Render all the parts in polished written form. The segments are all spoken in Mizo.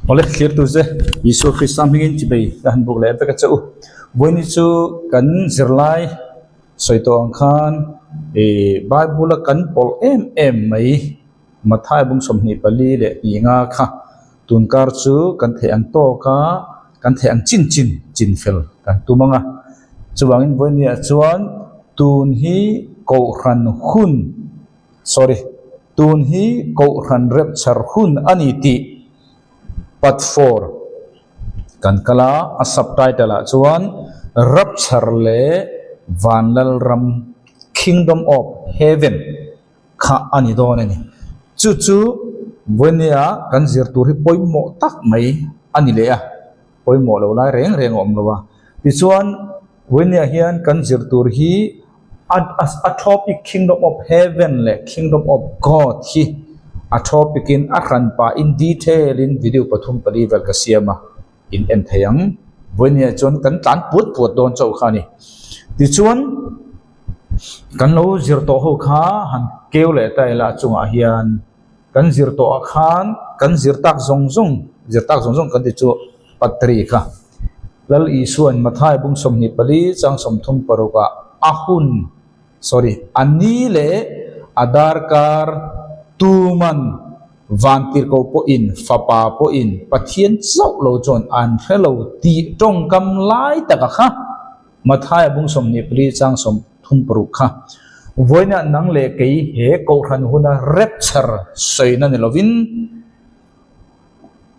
Awle thlirtu che Isua Krista hmingin chibei ka han buk leh vek a che u. Vawiini chu kan zirlai sawi tawh ang khan ih Bible a kan pawlh em em mai Mathai bung 24 leh 5 kha tunkar chu kan theih ang tawk a kan theih ang chin chin chin fel kan tum ang a. Chuvangin vawiini ah chuan tun hi Kohhran hun Sorry, tun hi Kohhran rapture hun a ni tih part four kan kal a, a subtitle ah chuan Rapture leh Vanlalram, Kingdom of Heaven, kha a ni dawn a ni. Chu chu vawinia kan zir tur hi pawimawh tak mai a ni leh a, pawimawh lo lai reng reng a awm lo a. Tichuan vawinia hian kan zir tur hi A topic Kingdom of Heaven leh Kingdom of God hi a topic in a hran pah in detail in video pathum pali vel ka siam a, in en thei ang. Vawinia chuan kan tlan puat puat dawn chauh kha a ni. Tichuan kan lo zir tawh ho kha han keu leh ta ila a chungah hian kan zir tawh ah khan kan zir tak zawng zawng zir tak zawng zawng kan ti chu Patri kha. Lal Isua'n Mathai bung 24 chang 36 ah a hun, sorry, a ni leh a darkar tuman vantirhkoh pawhin fapa pawhin Pathian chauh lo chuan an hre lo tih tawngkam lai taka kha Mathai bung 24 chang 36 kha vawiinah nang leh kei he Kohhran huna rapture sawina ni lovin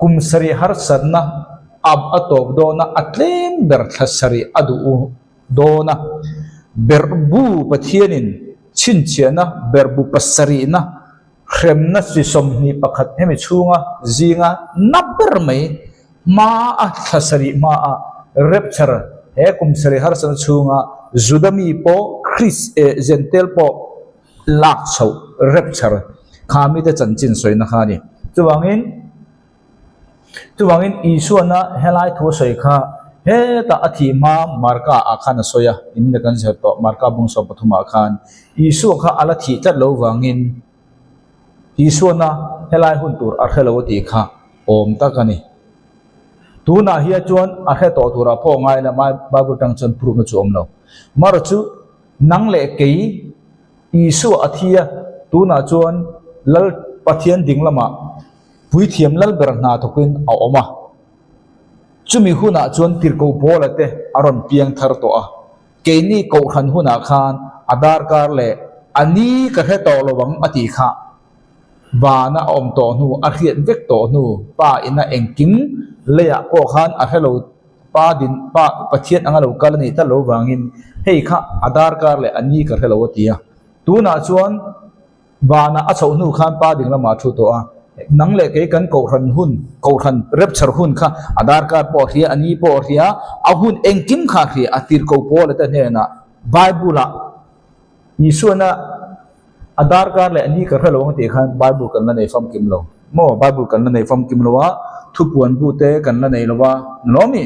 Kum sarih harsatna ab a tawp dawn a, a tlem ber thla sarih a duh dawn a. Berhbu Pathianin chhinchhiahna berhbu pasarihna hremna chi 21 hemi chhunga zinga na ber mai hma a thla sarih hma a rapture he kum sarih harsatna chhunga Juda mi pawh Kris eh Jentail pawh lak chhoh rapture kha mite chanchin sawina kha a ni. Chuvangin chuvangin Isuana helai thu a sawi kha hetah a thih hma Marka ah khan a sawi a, nimin a kan zir tawh Marka bung 13 ah khan Isua kha a la thih tlat lo vangin Isuana helai hun tur a hre lo a tih kha awm tak a ni. Tunah hian chuan a hre tawh turah pawh ngai la Bible tang chuan proof na chu a awm lo. Mara chu Nang leh kei, Isua a thi a, tunah chuan Lal Pathian ding lamah puithiam lal ber hna thawkin a awm a. Chumi hunah chuan tirhkoh Paula te a rawn piang thar tawh a. Keini kohhran hunah khan a darkar leh a ni ka hre tawh lo ang a tih kha vana a awm tawh hnu, a hriat vek tawh hnu, Pa ina engkim leiah pawh khan a hre lo Pa din pa Pathian anga lo kal a nih tlat lo vangin hei kha a darkar leh a ni ka hre lo a ti a. Tunah chuan vanah a chhoh hnu khan pa ding lamah a thu tawh a, nang leh kei kan kohhran hun, kohhran rapture hun kha a darkar pawh a hria, a ni pawh a hria, a hun engkim kha a hria, a tirhko Paula te hnenah Bible-ah Isuana a darkar leh a ni ka hre lo ang tih khan Bible kan la nei famkim lo maw? Bible kan la nei famkim lo a, thupuan bu te kan la nei lo a, ni lo mi?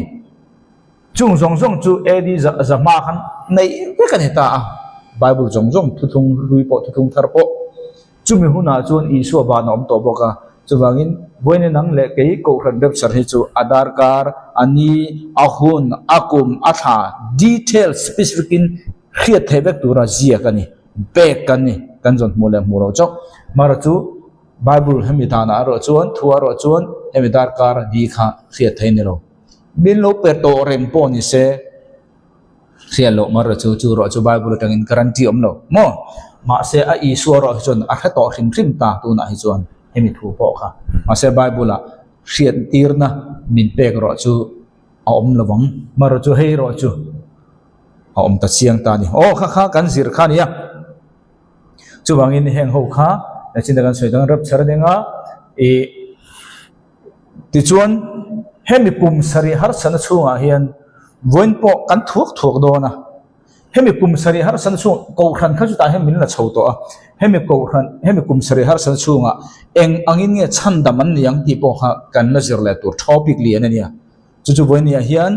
Chung zawng zawng chu AD za hma khan neih vek a ni ta a, Bible zawng zawng thuthlung hlui pawh thuthlung thar pawh chumi hunah chuan Isua van a awm tawh bawk a, chuvangin vawiin nang leh kei Kohhran rapture hi chu a darkar, a ni, a hun, a kum, a thla detail specific in Hriat theih vek tura ziak a ni, pek kan ni, kan zawn hmuh leh hmuh loh chauh. Mara chu Bible hemi danah erawh chuan, thu erawh chuan hemi darkar ni kha hriat theih a ni lo. Min lo pe tawh reng pawh ni se, hriat loh mara chu chu erawh chu Bible atangin guarantee awm lo maw? Mahse a Isua erawh hi chuan a hre tawh hrim hrim ta tunah hi chuan hemi thu pawh kha. Mahse Bible ah hriat tirna min pek erawh chu a awm lo vang. Mara chu hei erawh chu. a awm ta chiang ta a ni. Aw kha kha kan zir kha a ni a, chuvangin heng ho kha nachin kan sawi dang rapture a nia ih tichuan hemi kum sarih harsatna chhungah hian vawiin pawh kan thuak thuak dawn a, hemi kum sarih harsatna chhung kohhran kha chutah hian min la chho tawh a, hemi kohhran hemi kum sarih harsatna chhungah eng angin nge chhandam an ni ang tih pawh kha kan la zir leh tur topic lian a nia. Chu chu vawinia hian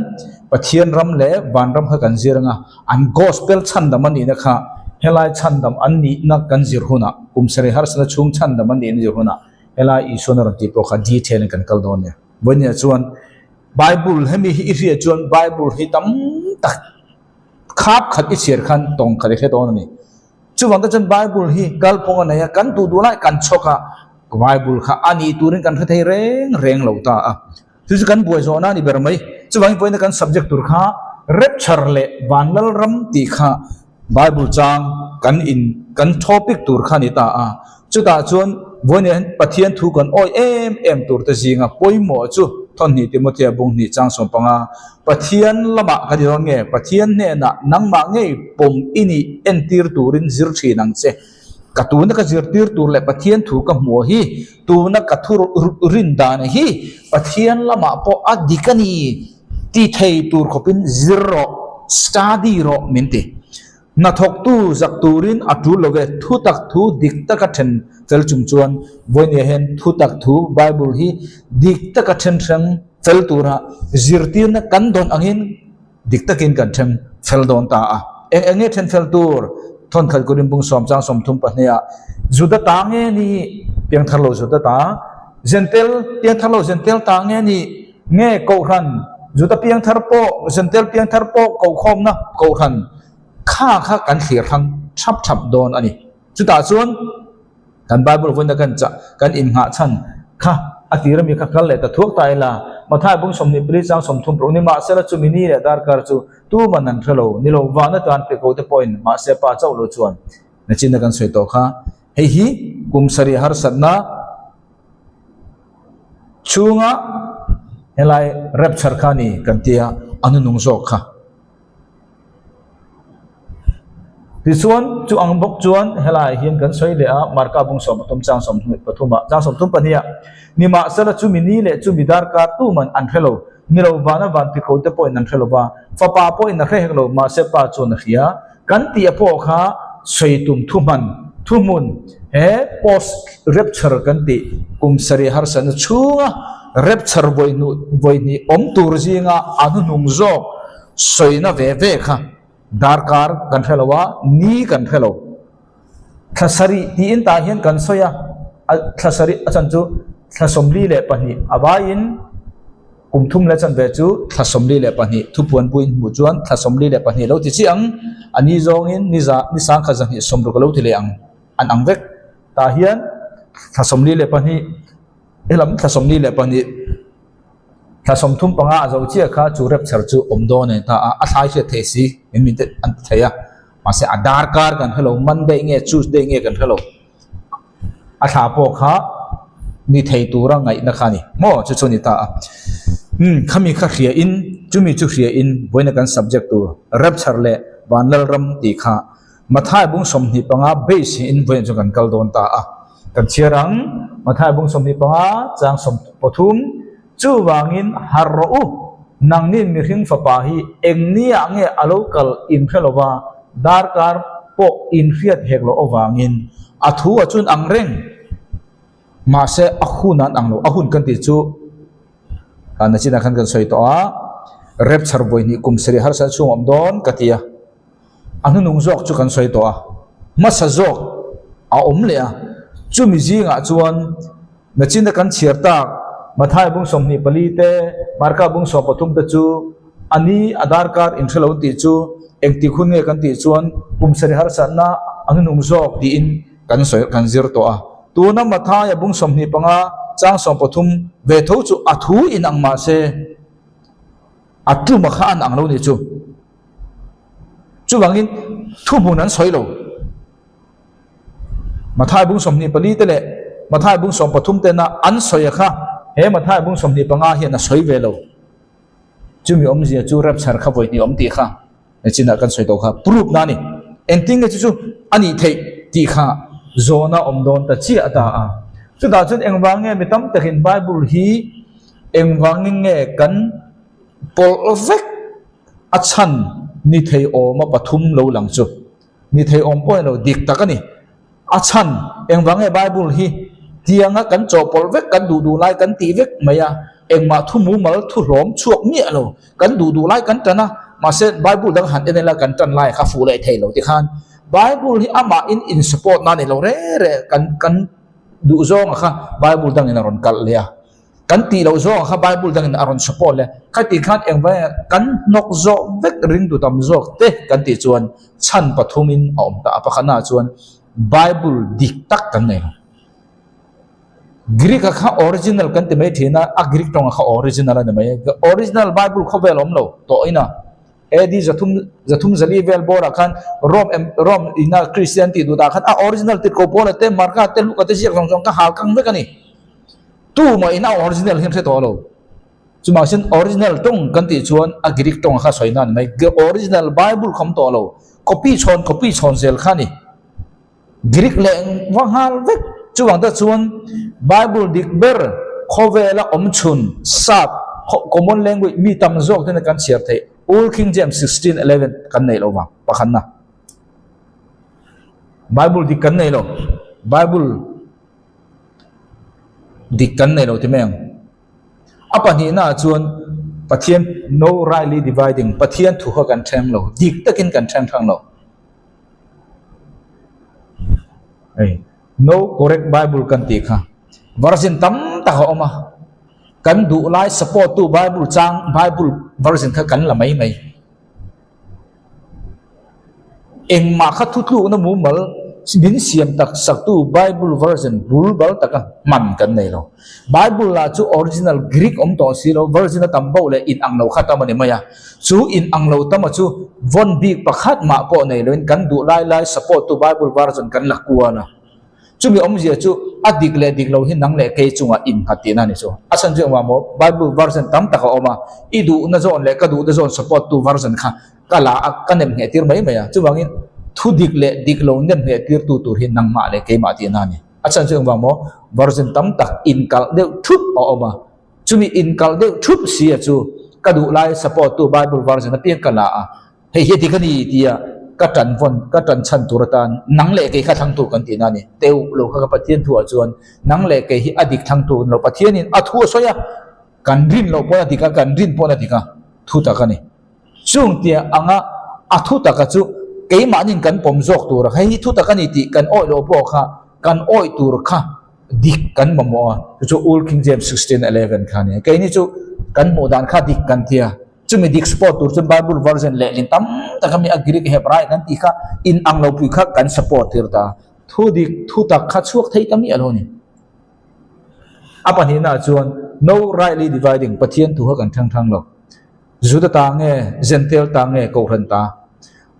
Pathian ram leh vanram kha kan zir anga an gospel chhandam a nihna kha helai chhandam an nihna kan zir hunah kum sarih harsatna chhung chhandam an nihna zir hunah Helai Isuan a rawn tih pawh kha detail in kan kal dawn nia. Vawinia chuan Bible hemi hi i hriat chuan Bible hi tam tak khap khat i chhiar khan tawng khat i hre dawn a ni. Chuvang te chuan Bible hi kalphung a nei a, kan duh duh lai kan chhawk a, Bible kha a nih turin kan hre thei reng reng lo ta a. Chu chu kan buai zawhna a ni ber mai. Chuvangin vawiina kan subject tur kha Rapture leh Vanlalram tih kha Bible chang kan in kan topic tur kha a ni ta a. Chutah chuan vawiina hian Pathian thu kan awih em em tur te zinga pawimawh chu Thawnhnih Timothea bunghnih chang 15 Pathian lamah ka ti dawn nge Pathian hnenah nangmah ngei pawm i nih entir turin zir thin ang che. Ka tuna ka zirtir tur leh Pathian thu ka hmuh hi tuna ka thu rin dan hi Pathian lamah pawh a dik a ni ti thei tur khawpin zir rawh, study rawh min ti. Hnathawktu zak turin a tul lo ve, thutak thu dik taka then fel chung chuan vawinia hian thutak thu Bible hi dik taka then hrang fel tura zirtirna kan dawn angin Dik takin kan then fel dawn ta a. Eng eng nge then fel tur? Thawnkhat Korin bung sawm chang 30 pahniha Juda ta nge ni? Piangthar lo Juda ta? Zentel, piangthar lo Zentel ta nge ni? Nge Kohhran, Juda piangthar pawh, Zentel piangthar pawh kohkhawmna Kohhran kha kha kan thlir hrang thap thap dawn a ni. Chutah chuan kan Bible vawiina kan chah, kan innghah chhan kha a tir ami kha kal leh ta thuak ta ila, Mathai bung 24 chang 30 rawh ni mahsela chumi ni leh darkar chu tuman an hre lo, ni lo vana tan pe ko te pawhin mahse pa chauh lo chuan nachinna kan sawi tawh kha hei hi kum sarih harsatna chhunga helai rapture kha ni kan tia a hnunung zawk kha. Tichuan, chu ang bawk chuan helaiah hian kan sawi leh a, Marka bung 13 chang 23 ah, chang 32 ah, Nimahsela chumi ni leh chumi darkar tuman an hre lo, ni lo vana van phikho te pawhin an hre lo va, Fapa pawhin a hre hek lo, mahse Pa chuan a hria. Kan tih a pawh kha sawi tum thuhman, thuhmun, he post rapture kan tih kum sarih harsatna chhunga rapture vawi hnih awm tur zinga a hnuhnung zawk Sawina ve ve kha darkar kan hre lo a, ni kan hre lo. Thla sarih tiin tah hian kan sawi a, a thla sarih a chan chu thla 42 a vaiin kum thum leh chanve chu thla 42 thupuan buin hmuh chuan thla 42 lo ti chiah ang, a ni zawngin ni za ni sangkhat zahnih sawmruk a lo ti leh ang, an ang vek. Tah hian thla 42 helam thla 42. Thla 35 a zo chiah kha chu rapture chu awm dawn a ni ta a, a thlai hriat thei si min min te an ti thei a, mahse a darkar kan hre lo, Monday nge Tuesday nge kan hre lo, a thla pawh kha ni thei tura ngaihna kha a ni maw chu chu a ni ta a. Umm khami kha hria in chumi chu hria in vawiina kan subject tur rapture leh Vanlalram tih kha Mathai bung 25 base in vawiin chu kan kal dawn ta a. Kan chhiar ang, Mathai bung 25 chang 13, Chuvangin harh rawh u, nangnin mihring fapa hi eng niah nge a lo kal in hre lova, darkar pawh in hriat hek loh avangin a thu a chun ang reng. Mahse a hun an ang lo, a hun kan tih chu nachinah khan kan sawi tawh a, rapture vawi hnih kum sarih harsatna chhung a awm dawn ka ti a. A hnunung zawk chu kan sawi tawh a, hmasa zawk a awm leh a, chumi zingah chuan nachina kan chhiar tak Mathai bung 24 te, Marka bung 13 te chu a ni a darkar inhre lo tih chu engtik hun nge kan tih chuan kum sarih harsatna a hnunung zawk tiin kan sawi kan zir tawh a. Tuna Mathai a bung 25 chang 13 ve tho chu a thu inang mahse a tuma kha an ang lo nih chu. Chuvangin thuhmun an sawi lo. Mathai bung 24 te leh Mathai bung 13 tena an sawi a kha he Mathai bung 25 hian a sawi ve lo. Chumi awmzia chu rapture kha vawi hnih awm tih kha nachinah kan sawi tawh kha proof na a ni. Engtin nge chu chu a nih theih tih kha zawhna awm dawn ta chiah a ta a. Chutah chuan engvang nge mi tam takin Bible hi engvangin nge kan pawlh vek A chhan ni thei awma pathum lo lang chu ni thei awm pawh lo dik tak a ni. A chhan engvang nge Bible hi tianga kan chawhpawlh vek kan duh duh lai kan tih vek mai a, engmah thu mumal thu hlawm chhuak miah lo kan duh duh lai kan tan a, mahse Bible dang han en ila kan tan lai kha fuh leh thei lo tikhan Bible hi amahin in support na a ni lo reh reh kan kan. duh zawnga kha Bible dangin a rawn kalh leh a, kan tih loh zawnga kha Bible dangin a rawn support leh a. Khati khan engvai kan hnawk zawh vek ringtu tam zawk te kan tih chuan chhan pathumin a awm ta a. Pakhatnaah chuan Bible dik tak kan nei lo. Greek a kha original kan ti mai thin a, a Greek tawng a kha original a ni mai. Original Bible khawvel awm lo tawh ina AD zathum zathum zali vel bawrah khan Rome em Rome ina Christian tih duh dah khan a original tirhkoh Paula te Marka te Luka te ziak zawng zawng kha hal kang vek a ni. Tumah in a original hian hre tawh lo. Chumahse original tawng kan tih chuan a Greek tawng a kha sawi na a ni mai. Original Bible kha awm tawh lo. Copy chhawn copy chhawn zel kha a ni. Greek leh va nghal vek chuvang te chuan Bible dik ber khawvela awm chhun sap common language mi tam zawk tena kan chhiar theih Old King James 1611 kan neih lo vang pakhatna Bible dik kan nei lo Bible dik kan nei lo ti mai ang a pahnihna ah chuan Pathian no rightly dividing Pathian thu kha kan thleng lo dik takin kan thleng thang lo. Hei no correct bible kan tih kha version tam tak a awm a kan duh lai support tu bible chang bible version kha kan la mai mai engmah kha thutlukna mumal min siam tak sak tu bible version bul bal taka hman kan nei lo bible lah chu original greek awm tawh si lo version a tam bo leh in ang lo kha tam a ni mai a. Chu in ang lo tama chu vawn bik pakhat mah pawh nei loin kan duh lai lai support tu Bible version kan la kual a. Chumi awmzia chu a dik leh dik lo hi nang leh kei chungah in nghat tihna a ni chu. A chhan chu engvang maw Bible version tam tak a awm a, i duhna zawn leh ka duhna zawn support tu version kha ka la a ka nem ngheh tir mai mai a. Chuvangin thu dik leh dik lo nem ngheh tir tu tur hi nangmah leh keimah tihna a ni. A chhan chu engvang maw version tam tak inkalh deuh thup a awm a. Chumi inkalh deuh thup si a chu ka duh lai support tu Bible version apiang ka la a, hei hi a dik a ni tia ka tan vawn ka tan chhan tur atan nang leh kei kha thlang tur kan tihna a ni. Teuh lo kha ka Pathian thu ah chuan nang leh kei hi a dik thlang tur lo Pathianin a thu a sawi a, kan rin loh pawn a dik a, kan rin pawn a dik a, thu tak a ni. Chung tia anga a thu taka chu keimahnin kan pawm zawk tur a, hei hi thu tak a ni tih kan awih loh pawh kha kan awih tur kha dik kan mamawh a, chu chu Old King James 16:11 kha a ni. Keini chu kan hmuh dan kha dik kan ti a, chumi dik support tur chuan Bible version lehlin tam tak a mi a Greek Hebrae kan tih kha in ang lo pui kha kan support tir ta a, thu dik thu tak kha chhuak thei ta miah lo a ni. A pahnihna ah chuan no rightly dividing Pathian thu kha kan thlang thlang lo. Juda ta nge, Jentail ta nge, Kohhran ta?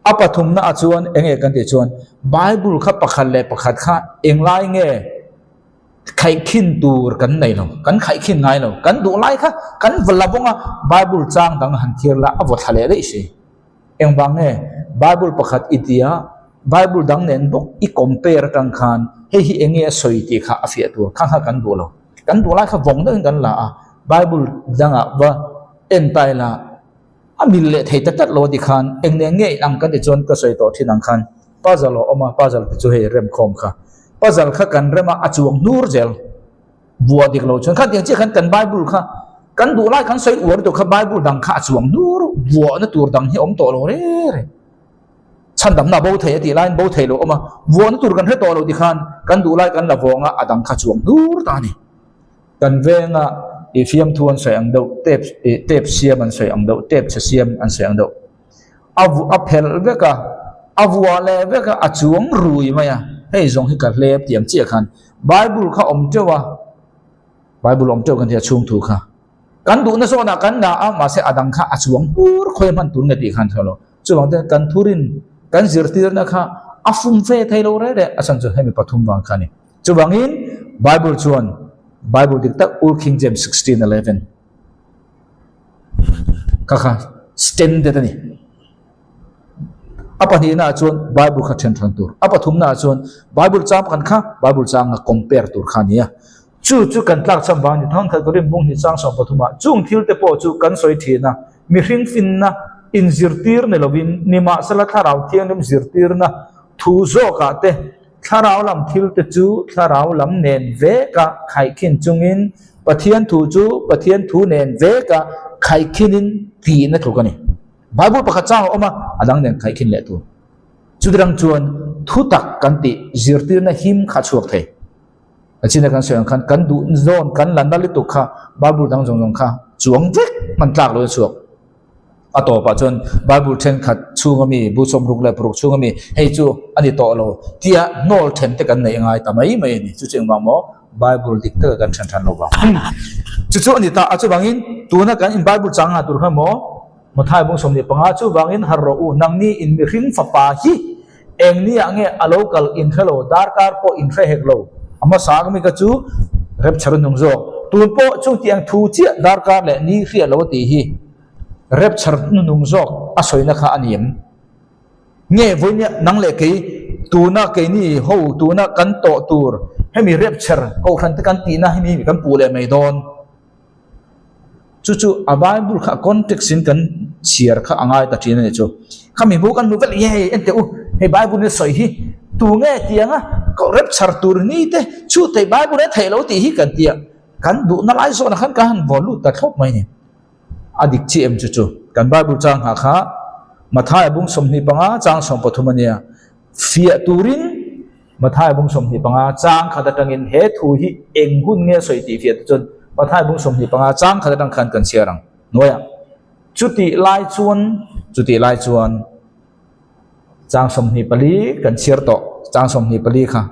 A pathumna ah chuan eng nge kan tih chuan Bible kha pakhat leh pakhat kha englai nge khaihkhin tur kan nei lo, kan khaihkhin ngai lo, kan duh lai kha kan va la vawng a, Bible chang dang han thlir la a vaw thla leh daih si. Engvang nge Bible pakhat i tia Bible dang nen bawk i compare atang khan hei hi eng nge a sawi tih kha a fiah tur kha kha kan duh lo. Kan duh lai kha vawng deuhin kan la a, Bible dangah va en ta ila A mil leh thei ta tlat lo a ti khan eng nen nge in ang kan ti chuan ka sawi tawh thin ang khan puzzle a awm a, puzzle te chu hei rem khawm kha. Puzzle kha kan rem a, a chuang hnur zel buah dik lo chuan khatiang chiah khan kan Bible kha kan duh lai kan sawi uar tur kha Bible dang kha a chuang hnur buahna tur dang hi a awm tawh lo reng reng. Chhandamna a bo thei a tih laiin bo thei lo a awm a, buahna tur kan hre tawh lo ti khan kan duh lai kan la vawng a, a dang kha chuang hnur ta a ni. Kan venga ih fiamthu an sawi ang deuh, tape ih tape siam an sawi ang deuh, tape chhe siam an sawi ang deuh. A vu a phelh vek a, a vuah leh vek a, a chuang rui mai a, hei zawng hi ka hlep tih ang chiah khan Bible kha awm teuh a, Bible awm teuh kan tih a chhung thu kha. Kan duhna zawnah kan dah a, mahse a dang kha a chuang bur khawi a hman tur nge tih khan hre lo. Chuvang chuan kan thurin kan zirtirna kha a fum fe thei lo reh reh a chhan chu hemi pathum vang kha a ni. Chuvangin Bible chuan Bible dik tak Old King James 16:11 kha kha standard a ni. A pahnihna ah chuan Bible kha then hran tur. A pathumna ah chuan Bible chang pakhat kha Bible changa compare tur kha a ni a. Chu chu kan tlak chhan vang a ni. Thangkhat Korin bung hnih chang 13 ah chung thil te pawh chu kan sawi thin a, mihring finna inzirtir ni lovin nimahsela thlarau thianghlim zirtirna thu zawkah te Thlarau lam thilte chu thlarau lam nen veka khaihkhin chungin Pathian thu chu Pathian thu nen veka khaihkhinin tihna tluk a ni. Bible pakhat chang a awm a, a dang nen khaihkhin leh tur. Chutirang chuan thutak kan tih zirtirna him kha a chhuak thei. A china kan sawi ang khan kan duh zawn kan la na lutuk kha Bible dang zawng zawng kha chuang vek hman tlak lo a chhuak. A tawpah chuan Bible thenkhat chhunga mi, bu sawmruk leh paruk chhunga mi hei chu a ni tawh lo tia hnawl then te kan neih ngai ta mai mai a ni. Chu chu engvang maw Bible dik taka kan then than lo vang. Chu chu a ni ta a, chuvangin tuna kan in Bible chang ngah tur kha maw Mathai bung 15 chuvangin harh rawh u, nangni in mihring fapa hi eng ni ah nge a lo kal in hre lo, darkar pawh in hre hek lo. A hmasa ka mi ka chu rapture a hnung zawk. Tun pawh chung tih ang thu chiah darkar leh ni hriat lo a tih hi rapture hnuhnung zawk a sawina kha a ni em? Nge vawinia nang leh kei tuna keini ho tuna kan tawh tur hemi rapture kohhran te kan tihna hemi kan puh leh mai dawn? Chu chu a Bible kha a context in kan chhiar kha a ngai ta thin a ni chu. Khami hmu kan hmu vel ye en teh u, hei Bible in a sawi hi tu nge tiang a koh rep chhar tur ni te chu thei Bible a theih lo tih hi kan tia kan duhna lai zawnah khan kan han vaw lut ta thlawp mai a ni. A dik chiah em chu chu kan Bible chang nghah kha Mathaia bung 25 chang 13 a nia fiah turin Matthai bung 25 chang khat atangin he thu hi eng hun nge sawi tih fiah te chuan Matthai bung 25 chang khat atang khan kan chhiar ang hnuaiah. Chutih lai chuan chutih lai chuan chang 24 kan chhiar tawh chang 24 kha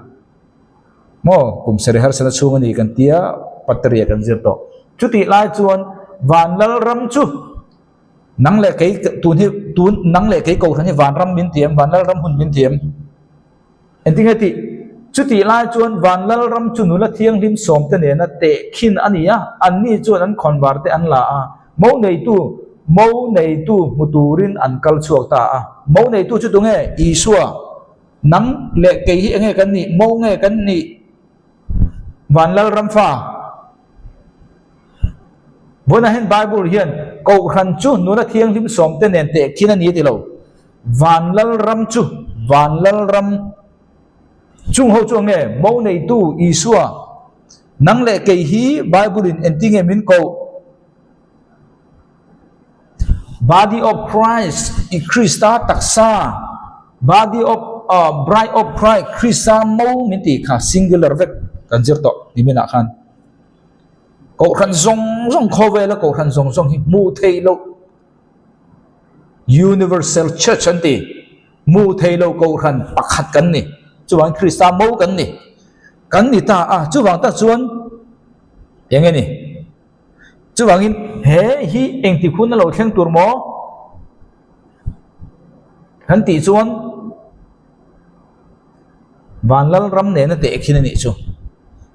maw kum sarih harsatna chhung a ni kan tia Patria kan zir tawh. Chutih lai chuan Vanlal ram chu nang leh kei tun hi tun nang leh kei kohhran hi vanram min ti em Vanlal ram hun min ti em? Engtin nge tih? Chutih lai chuan van Lalram chu nula thianghlim sawmte nena tehkhin a ni a, anni chuan an khawnvar te an la a, mo neitu, mo neitu hmu turin an kal chhuak ta a. Mo neitu chu tunge? Isua. Nang leh kei hi enge kan nih? Mo nge kan nih? Van Lalram fa. Vawiinah hian Bible hian Kohhran chu nula thianghlim sawmte nen tehkhin a ni a ti lo. Van Lalram chu Van Lalram chung ho chu nge mo neitu Isua nang leh kei hi Bible in engti nge min koh Body of Christ i Krista taksa Body of uh, Bride of Christ Krista mo min tih kha singular vek kan zir tawh niminah khan Kohhran zawng zawng khawvela kohhran zawng zawng hi hmuh theih loh Universal Church an ti. Hmuh thei lo kohhran pakhat kan ni. Chuvangin Krista mo kan ni. Kan ni ta a, chuvang tak chuan eng nge ni? Chuvangin he hi engtik hun a lo thleng tur maw? Kan tih chuan Vanlal ram nena tehkhin a nih chu.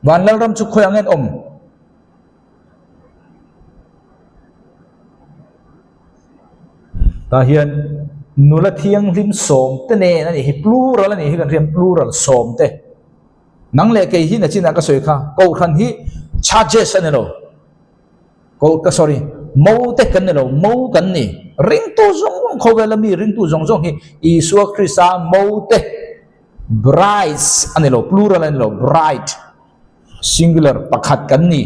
Vanlal ram chu khawiah nge an awm? Tah hian nula thianghlim sawmte nen a nih hi plural a nih hi kan hriat plural sawmte nang leh kei hi nachinah ka sawi kha kohhran hi charges a ni lo ko ka sorry mo te kan ni lo mo kan ni ringtu zawng zawng khawvela mi ringtu zawng zawng hi Isua Krista mo te brides a ni lo plural a ni lo bride. Singular pakhat kan ni.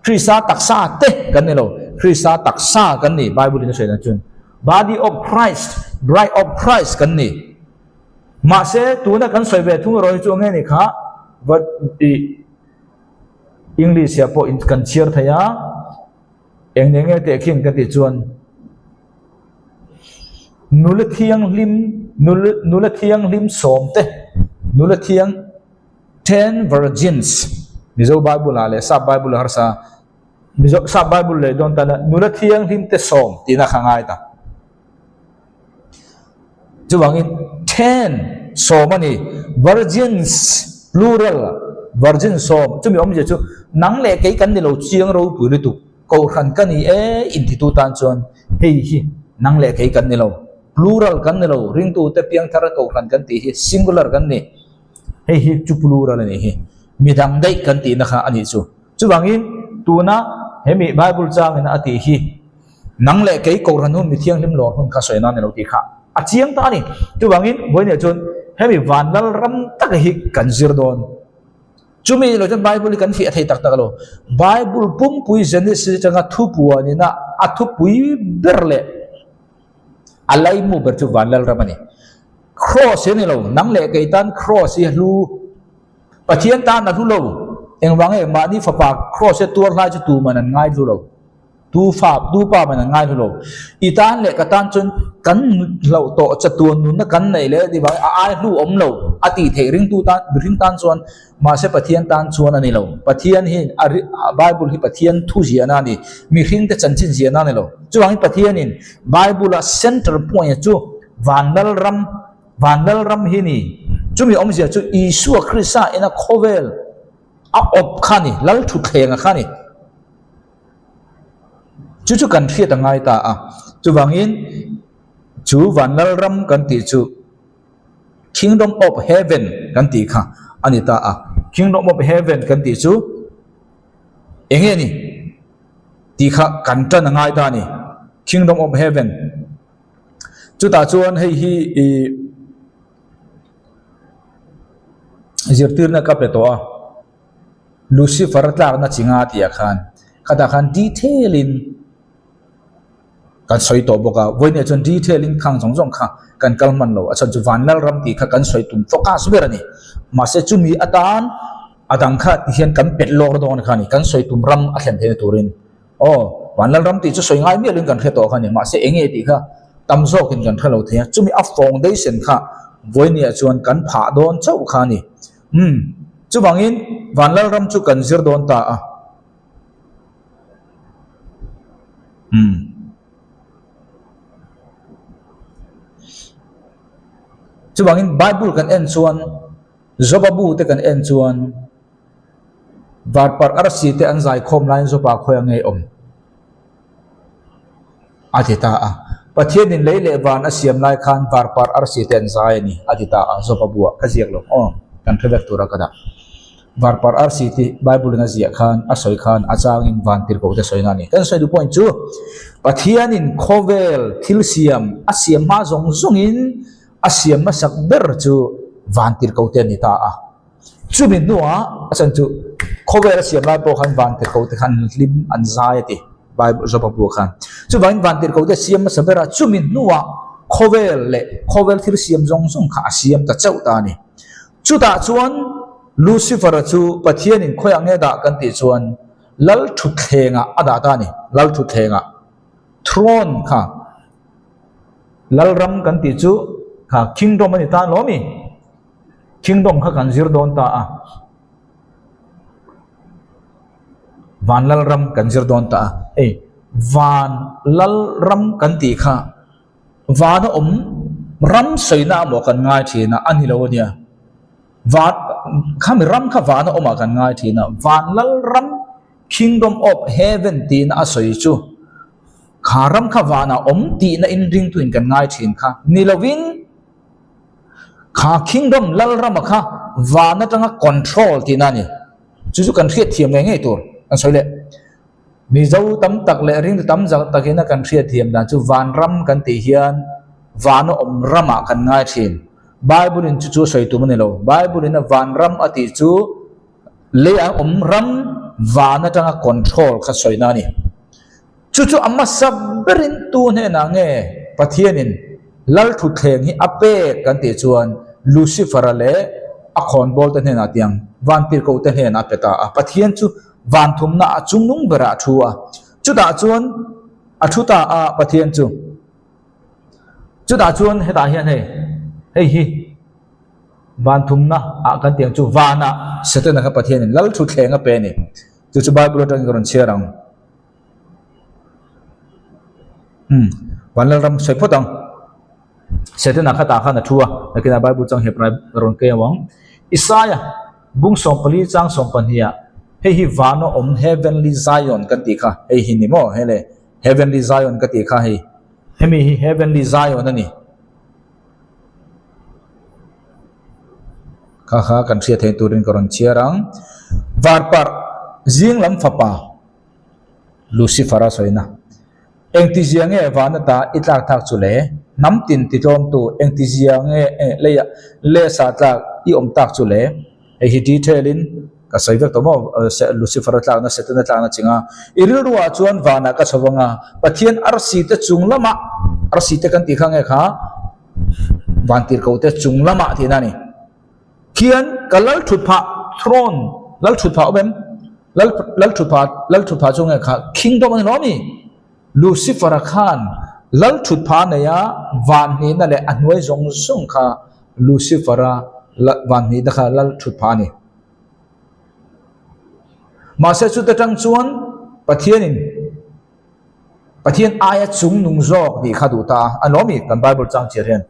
Krista taksa te kan ni lo. Krista taksa kan ni. Bible in a sawi dan chuan Body of Christ, Bride of Christ kan ni. Mahse tuna kan sawi ve thung erawh hi chu nge ni kha va i English ah pawh in kan chhiar thei a. Eng nge nge teh khin ka tih chuan nula thianghlim nula nula thianghlim sawmte nula thiang Ten Virgins, Mizo Bible ah leh Sap Bible ah harsa, Mizo Sap Bible leh dawn tan a nula thianghlim te sawm tihna kha ngai ta. Chuvangin ten sawm a ni, virgins plural virgin sawm chumi awmzia chu nang leh kei kan ni lo chiang ropui lutuk kohhran ka ni e intitu tan chuan hei hi nang leh kei kan ni lo plural kan ni lo ringtute piangthar kohhran kan tih hi singular kan ni. Hei hi chu plural a nih hi. Midang daih kan tihna kha a nih chu. Chuvangin tuna hemi Bible changin a tih hi nang leh kei Kohhran hun mi thianghlim lawr hun kha sawi nan ni lo tih kha a chiang ta a ni. Chuvangin vawiinah chuan hemi vanlal ram tak hi kan zir dawn. Chumi lo chuan Bible hi kan fiah thei tak tak lo. Bible pumpui Genesis atanga thupuanina a thupui ber leh A laimu ber chu Vanlal ram a ni. Cross hi a ni lo, nang leh kei tan cross hi a hlu. Pathian tan a hlu lo. Engvang nge mahni fapa Kraws-a tuar hlai chu tuman an ngai hlu lo. Tu fa, tu pa man an ngai hlu lo. I tan leh ka tan chuan kan hlauh tawh chatuan nunna kan neih leh ti vangin a ai hlu awm lo a tih theih ringtu tan, mihring tan chuan mahse Pathian tan chuan a ni lo. Pathian hi a Bible hi Pathian thu ziahna a ni, mihring te chanchin ziahna a ni lo. Chuvangin Pathianin Bible-a center point chu Vanlal ram, Vanlal ram hi ni. Chumi awmzia chu Isua Krista ina khawvel a awp kha a ni, Lal thutthleng a kha a ni. Chu chu kan hriat a ngai ta a. Chuvangin chu Vanlal ram kan tih chu Kingdom of Heaven kan tih kha a ni ta a. Kingdom of Heaven kan tih chu eng nge ni tih kha kan tan a ngai ta a ni. Kingdom of Heaven. Chutah chuan hei hi ih zirtirna ka pe tawh a. Lucifer a tlakna chi nga tih ah khan khatah khan detail in kan sawi tawh bawk a, vawiinah chuan detail in khang zawng zawng kha kan kal hman lo, a chhan chu van lal ram tih kha kan sawi tum focus ber a ni, mahse chumi atan a dang kha ti hian kan pet lawk dawn kha a ni, kan sawi tum ram a thlen theihna turin aw van lal ram tih chu sawi ngai miah loin kan hre tawh kha a ni, mahse eng nge tih kha tam zawkin kan hre lo thei a, chumi a foundation kha vawiinah chuan kan phah dawn chauh kha a ni. Umm, chuvangin Vanlalram chu kan zir dawn ta a. Umm. Chuvangin Bible kan en chuan, Joba bu te kan en chuan, Varparh arsi te an zaikhawm laiin Joba khawi a ngei awm. A ti ta a. Pathianin lei leh van a siam lai khan varpar arsi te an zai a ni, a ti ta a. Zawpa buah ka ziak lo aw, kan hre vek tura ka dah. Varpar arsi tih Bible-in a ziah khan, a sawi khan a changin van tirhkoh te sawina a ni. Kan sawi duh point chu, Pathianin khawvel thil siam a siam hma zawng zawngin a siam hmasak ber chu van tirhkoh te a ni ta a. Chumi hnuah a chhan chu khawvel a siam lai pawh khan van tirhkoh te khan hlim an zai a ti Bible Joba buah khan. Chuvangin van tirhkoh te a siam hmasa ber a, chumi hnuah khawvel leh khawvel thil siam zawng zawng kha a siam ta chauh ta a ni. Chutah chuan Lucifer-a chu Pathianin khawiah nge dah kan tih chuan Lal thutthlengah a dah ta a ni. Lal thutthlengah throne kha Lalram kan tih chu kha kingdom a ni ta lawm i. Kingdom kha kan zir dawn ta a, Van Lal ram kan zir dawn ta a, hei Van Lal ram kan tih kha vana awm ram sawina amaw kan ngai thin a, a ni lo a nia. Van khami ram kha vana awmah kan ngai thin a, Van Lal ram Kingdom of Heaven tihna a sawi chu kha ram kha vanah awm tihna inringtuin kan ngai thin kha ni lovin, Kha Kingdom Lalrama kha van atanga control tihna a ni. Chu chu kan hriat thiam ngei ngei tur kan sawi leh. Mizo tam tak leh ringtu tam zak takin a kan hriat thiam dan chu vanram kan tih hian vana awm ramah kan ngai thin. Bible in chu chu a sawi tum a ni lo. Bible in a vanram a tih chu lei ah awm ram van atanga control kha sawina a ni. Chu chu a hmasa berin tu hnenah nge Pathianin Lal thutthleng hi a pek kan tih chuan Lucifer-a leh a khawnbawl te hnenah tiang vantirhkoh te hnenah a pe ta a. Pathian chu van thumna a chungnung berah a thu a. Chutah chuan a thu ta a Pathian chu. Chutah chuan hetah hian hei, hei hi van thumna ah kan tih ang chu vanah Setana kha Pathianin Lal thutthleng a pe a ni. Chu chu Bible atangin ka rawn chhiar ang. Umm Vanlalram sawi phawt ang. Setana kha tah khan a thu a, nakinah Bible chang hiap rai rawn kei ang. Isaia bung 14 chang 12 ah hei hi vana awm Heavenly Zion kan tih kha hei hi ni maw hei le Heavenly Zion ka tih kha hei hemi hi Heavenly Zion a ni. Kha kha kan hriat theih turin ka rawn chhiar ang. Varparh zing lam fapa. Lucifer a sawina. Engtizia nge vana ta i tlak thak chu le? Hnam tin ti tlawmtu engtizia nge leiah lehsa tlak i awm tak chu le? Hei hi detail in ka sawi vek tawh maw? Lucifer a tlakna, Satan a tlakna chinga i rilru ah chuan vanah ka chho vang a, Pathian arsi te chung lamah, arsi te kan tih kha nge kha vantirhkoh te chung lamah tihna a ni. Khian ka lal thut phah. throne lal thutphah awm em? Lal lal thutphah lal thutphah chu nge kha kingdom a ni lo a mi? Lucifer-a khan lal thutphah a nei a, van hnihna leh a hnuai zawng zawng kha Lucifer-a van hnihna kha lal thutphah a ni. Mahse chuta tang chuan Pathianin Pathian aia chung nung zawk tih kha duh ta a, a lawm i kan Bible chang chhiar hian.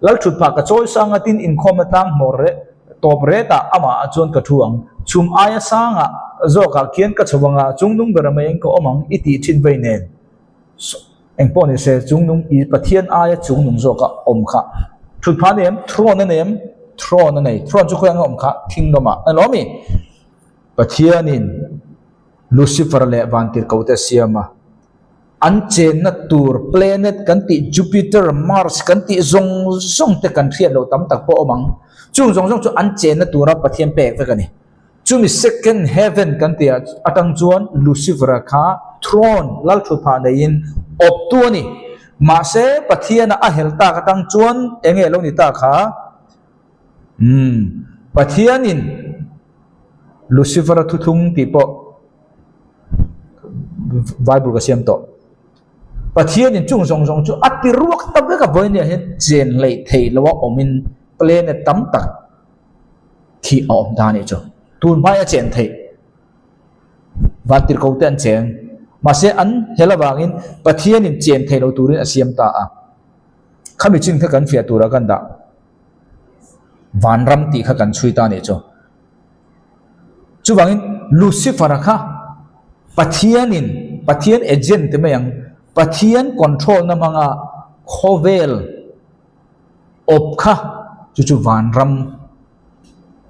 Lal thutphah ka chawi sang a tin inkhawmna tlang hmawr reh tawp retah amah ah chuan ka thu ang. Chhum aia sangah zawkah khian ka chho ang a, chung nung ber maiin ka awm ang i tih thin vei nen. Engpawh ni se chung nung i Pathian aia chung nung zawka awm kha thutphah a nei em? Throne a nei em? Throne a nei. Throne chu khawiah nge awm kha? Kingdom ah a lawm i Pathianin Lucifer leh Vantirhkohte a siam a, an chenna tur planet kan tih Jupiter, Mars kan tih zawng zawng te kan hriat loh tam tak pawh a awm ang. Chung zawng zawng chu an chenna tura Pathian pek vek a ni. Chumi second heaven kan tih ah atang chuan Lucifer-a kha throne, lalthutphah neiin awptu a ni. Mahse Pathiana a hel tak atang chuan eng nge lo ni ta kha? Umm, Pathianin Lucifer-a thuthlung tih pawh Bible ka siam tawh. Pathianin chung zawng zawng chu a ti ruak ta vek a, vawinia hian chen hleih theih loha awmin planet tam tak khi a awm ta a nih chu. Tun hmaia chen theih vantirhkoh te an cheng. Mahse an hel avangin Pathianin chen theih loh turin a siam ta a. Khami chin kha kan fiah tura kan dah. Vanram tih kha kan chhui ta a nih chu. Chuvangin Lucifer-a kha Pathianin, Pathian agent ti mai ang, Pathian control-na hmanga khawvel awp kha chu chu vanram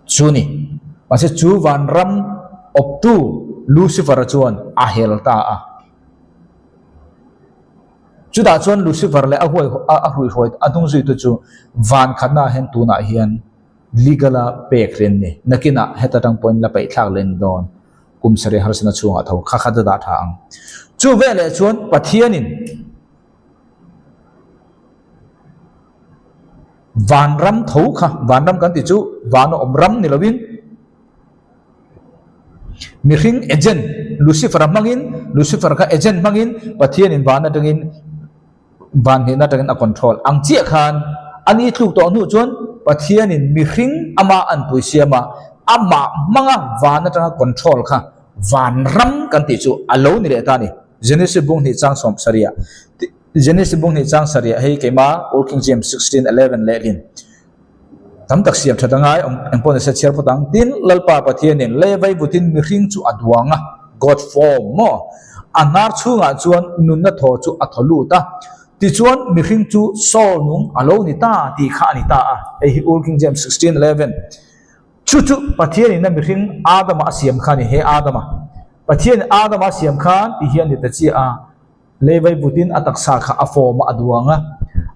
chu ni. Mahse chu vanram awptu Lucifer-a chuan a hel ta a. Chutah chuan Lucifer leh a huai a hruihruai a hnungzuitu chu van khatnaah hian tunah hian legal a pek hle an ni. Nakinah heta tang pawhin la peih thlak leh a ni dawn. Kum sarih harsatna chhungah tho kha khat a dah tha ang. Chu veleh chuan Pathianin vanram tho kha, vanram kan tih chu vana awm ram ni lovin, Mihring agent Lucifer-a hmangin, Lucifer kha agent hmangin Pathianin van atangin van hnehna atangin a control ang chiah khan a ni tluk tawh hnu chuan Pathianin mihring ama anpui siam a, amah hmanga van atanga control kha vanram kan tih chu a lo ni leh ta a ni. Genesis bung hnih chang 70 ah Genesis bung hnih chang sarih ah hei keimah Old King James 16:11 lehlin Tam tak siam that a ngai, eng pawh nise chhiar phawt ang. Tin, Lalpa Pathianin lei vaivutin mihring chu a duang a, God form maw? A hnar chhungah chuan nunna thaw chu a thaw lut a. Tichuan, mihring chu soul nung a lo ni ta tih kha a ni ta a. Hei hi Old King James 16:11. Chu chu Pathianin a mihring Adama a siam kha a ni, he Adama. Pathianin Adama a siam khan ti hian ni ta chiah a. Lei vaivutin a taksa kha a fawm a, a duang a.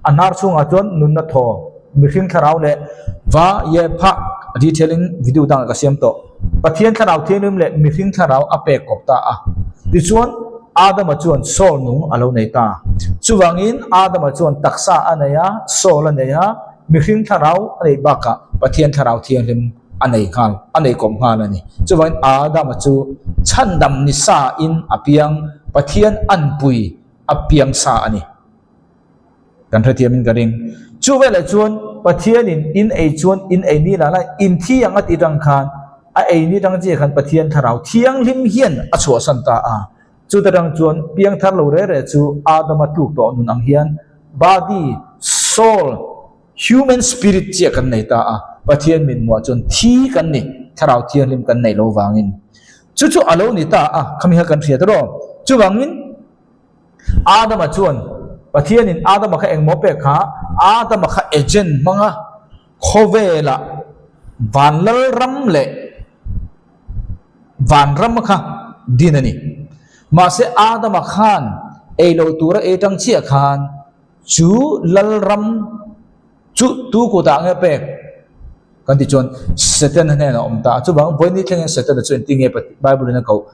A hnar chhungah chuan nunna thaw, mihring thlarau leh va ye phah detail-in video dangah ka siam tawh. Pathian thlarau thianghlim leh mihring thlarau a pek kawp ta a. Tichuan, Adama chuan soul nung a lo nei ta. Chuvangin, Adama chuan taksa a nei a, soul a nei a, mihring thlarau a neih bakah Pathian thlarau thianghlim a nei nghal, a nei kawp nghal a ni. Chuvangin Adama chu chhandam ni sa in a piang, Pathian anpui a piang sa a ni. Kan hrethiam in ka ring. Chu veleh chuan Pathianin in ei chuan in ei ni lah lai in thi ang a tih tang khan a ei ni tang chiah khan Pathian thlarau thianghlim hian a chhuahsan ta a. Chuta tang chuan piangthar lo reh reh chu Adama tluk tawh nun ang hian body, soul, Human spirit chiah kan nei ta a, Pathian min hmuah chuan thi kan ni, Thlarau Thianghlim kan neih lo vangin. Chu chu a lo ni ta a, khami kha kan hriat rawh. Chuvangin Adama chuan Pathianin Adama kha engmaw pek kha, Adama kha agent hmanga khawvelah vanlalram leh vanram kha din a ni. Mahse Adama khan ei lo tura ei tang chiah khan Chu Lalram chu tu kutah nge pek? Kan tih chuan Setana hnenah a awm ta a. Chuvang vawiin thlengin Setana chu engtin nge Bible in a koh?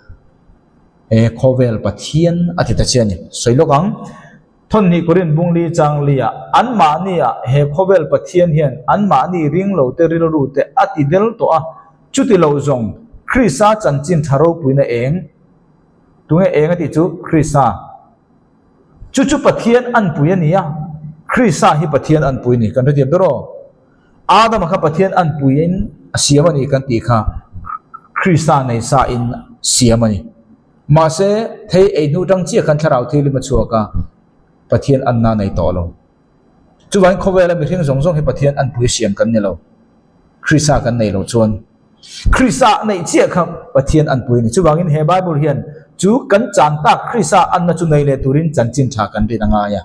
He khawvel Pathian a ti ta che a ni. Sawi lawk ang. Thawnhnih Korin bungli changli ah anmahni ah he khawvel Pathian hian anmahni ringlo te rilru te a ti del tawh a. Chuti lo zawng, Krista chanchin tha ropuina eng? Tunge eng a tih chu? Krista. Chu chu Pathian anpui a ni a, Krista hi Pathian anpui a ni. Kan hrethiam ber aw. Adama kha Pathian anpuiin a siam a ni kan tih kha Krista nei sa in siam a ni. Mahse, thei ei hnu tang chiah khan thlarau thianghlim a chhuak a, Pathian anna a nei tawh lo. Chuvangin khawvela mihring zawng zawng hi Pathian anpui siam kan ni lo. Krista kan nei lo chuan Krista a neih chiah kha Pathian anpui a ni. Chuvangin he Bible hian chu kan chan tak Krista anna chu nei leh turin chanchin tha kan rin a ngai a.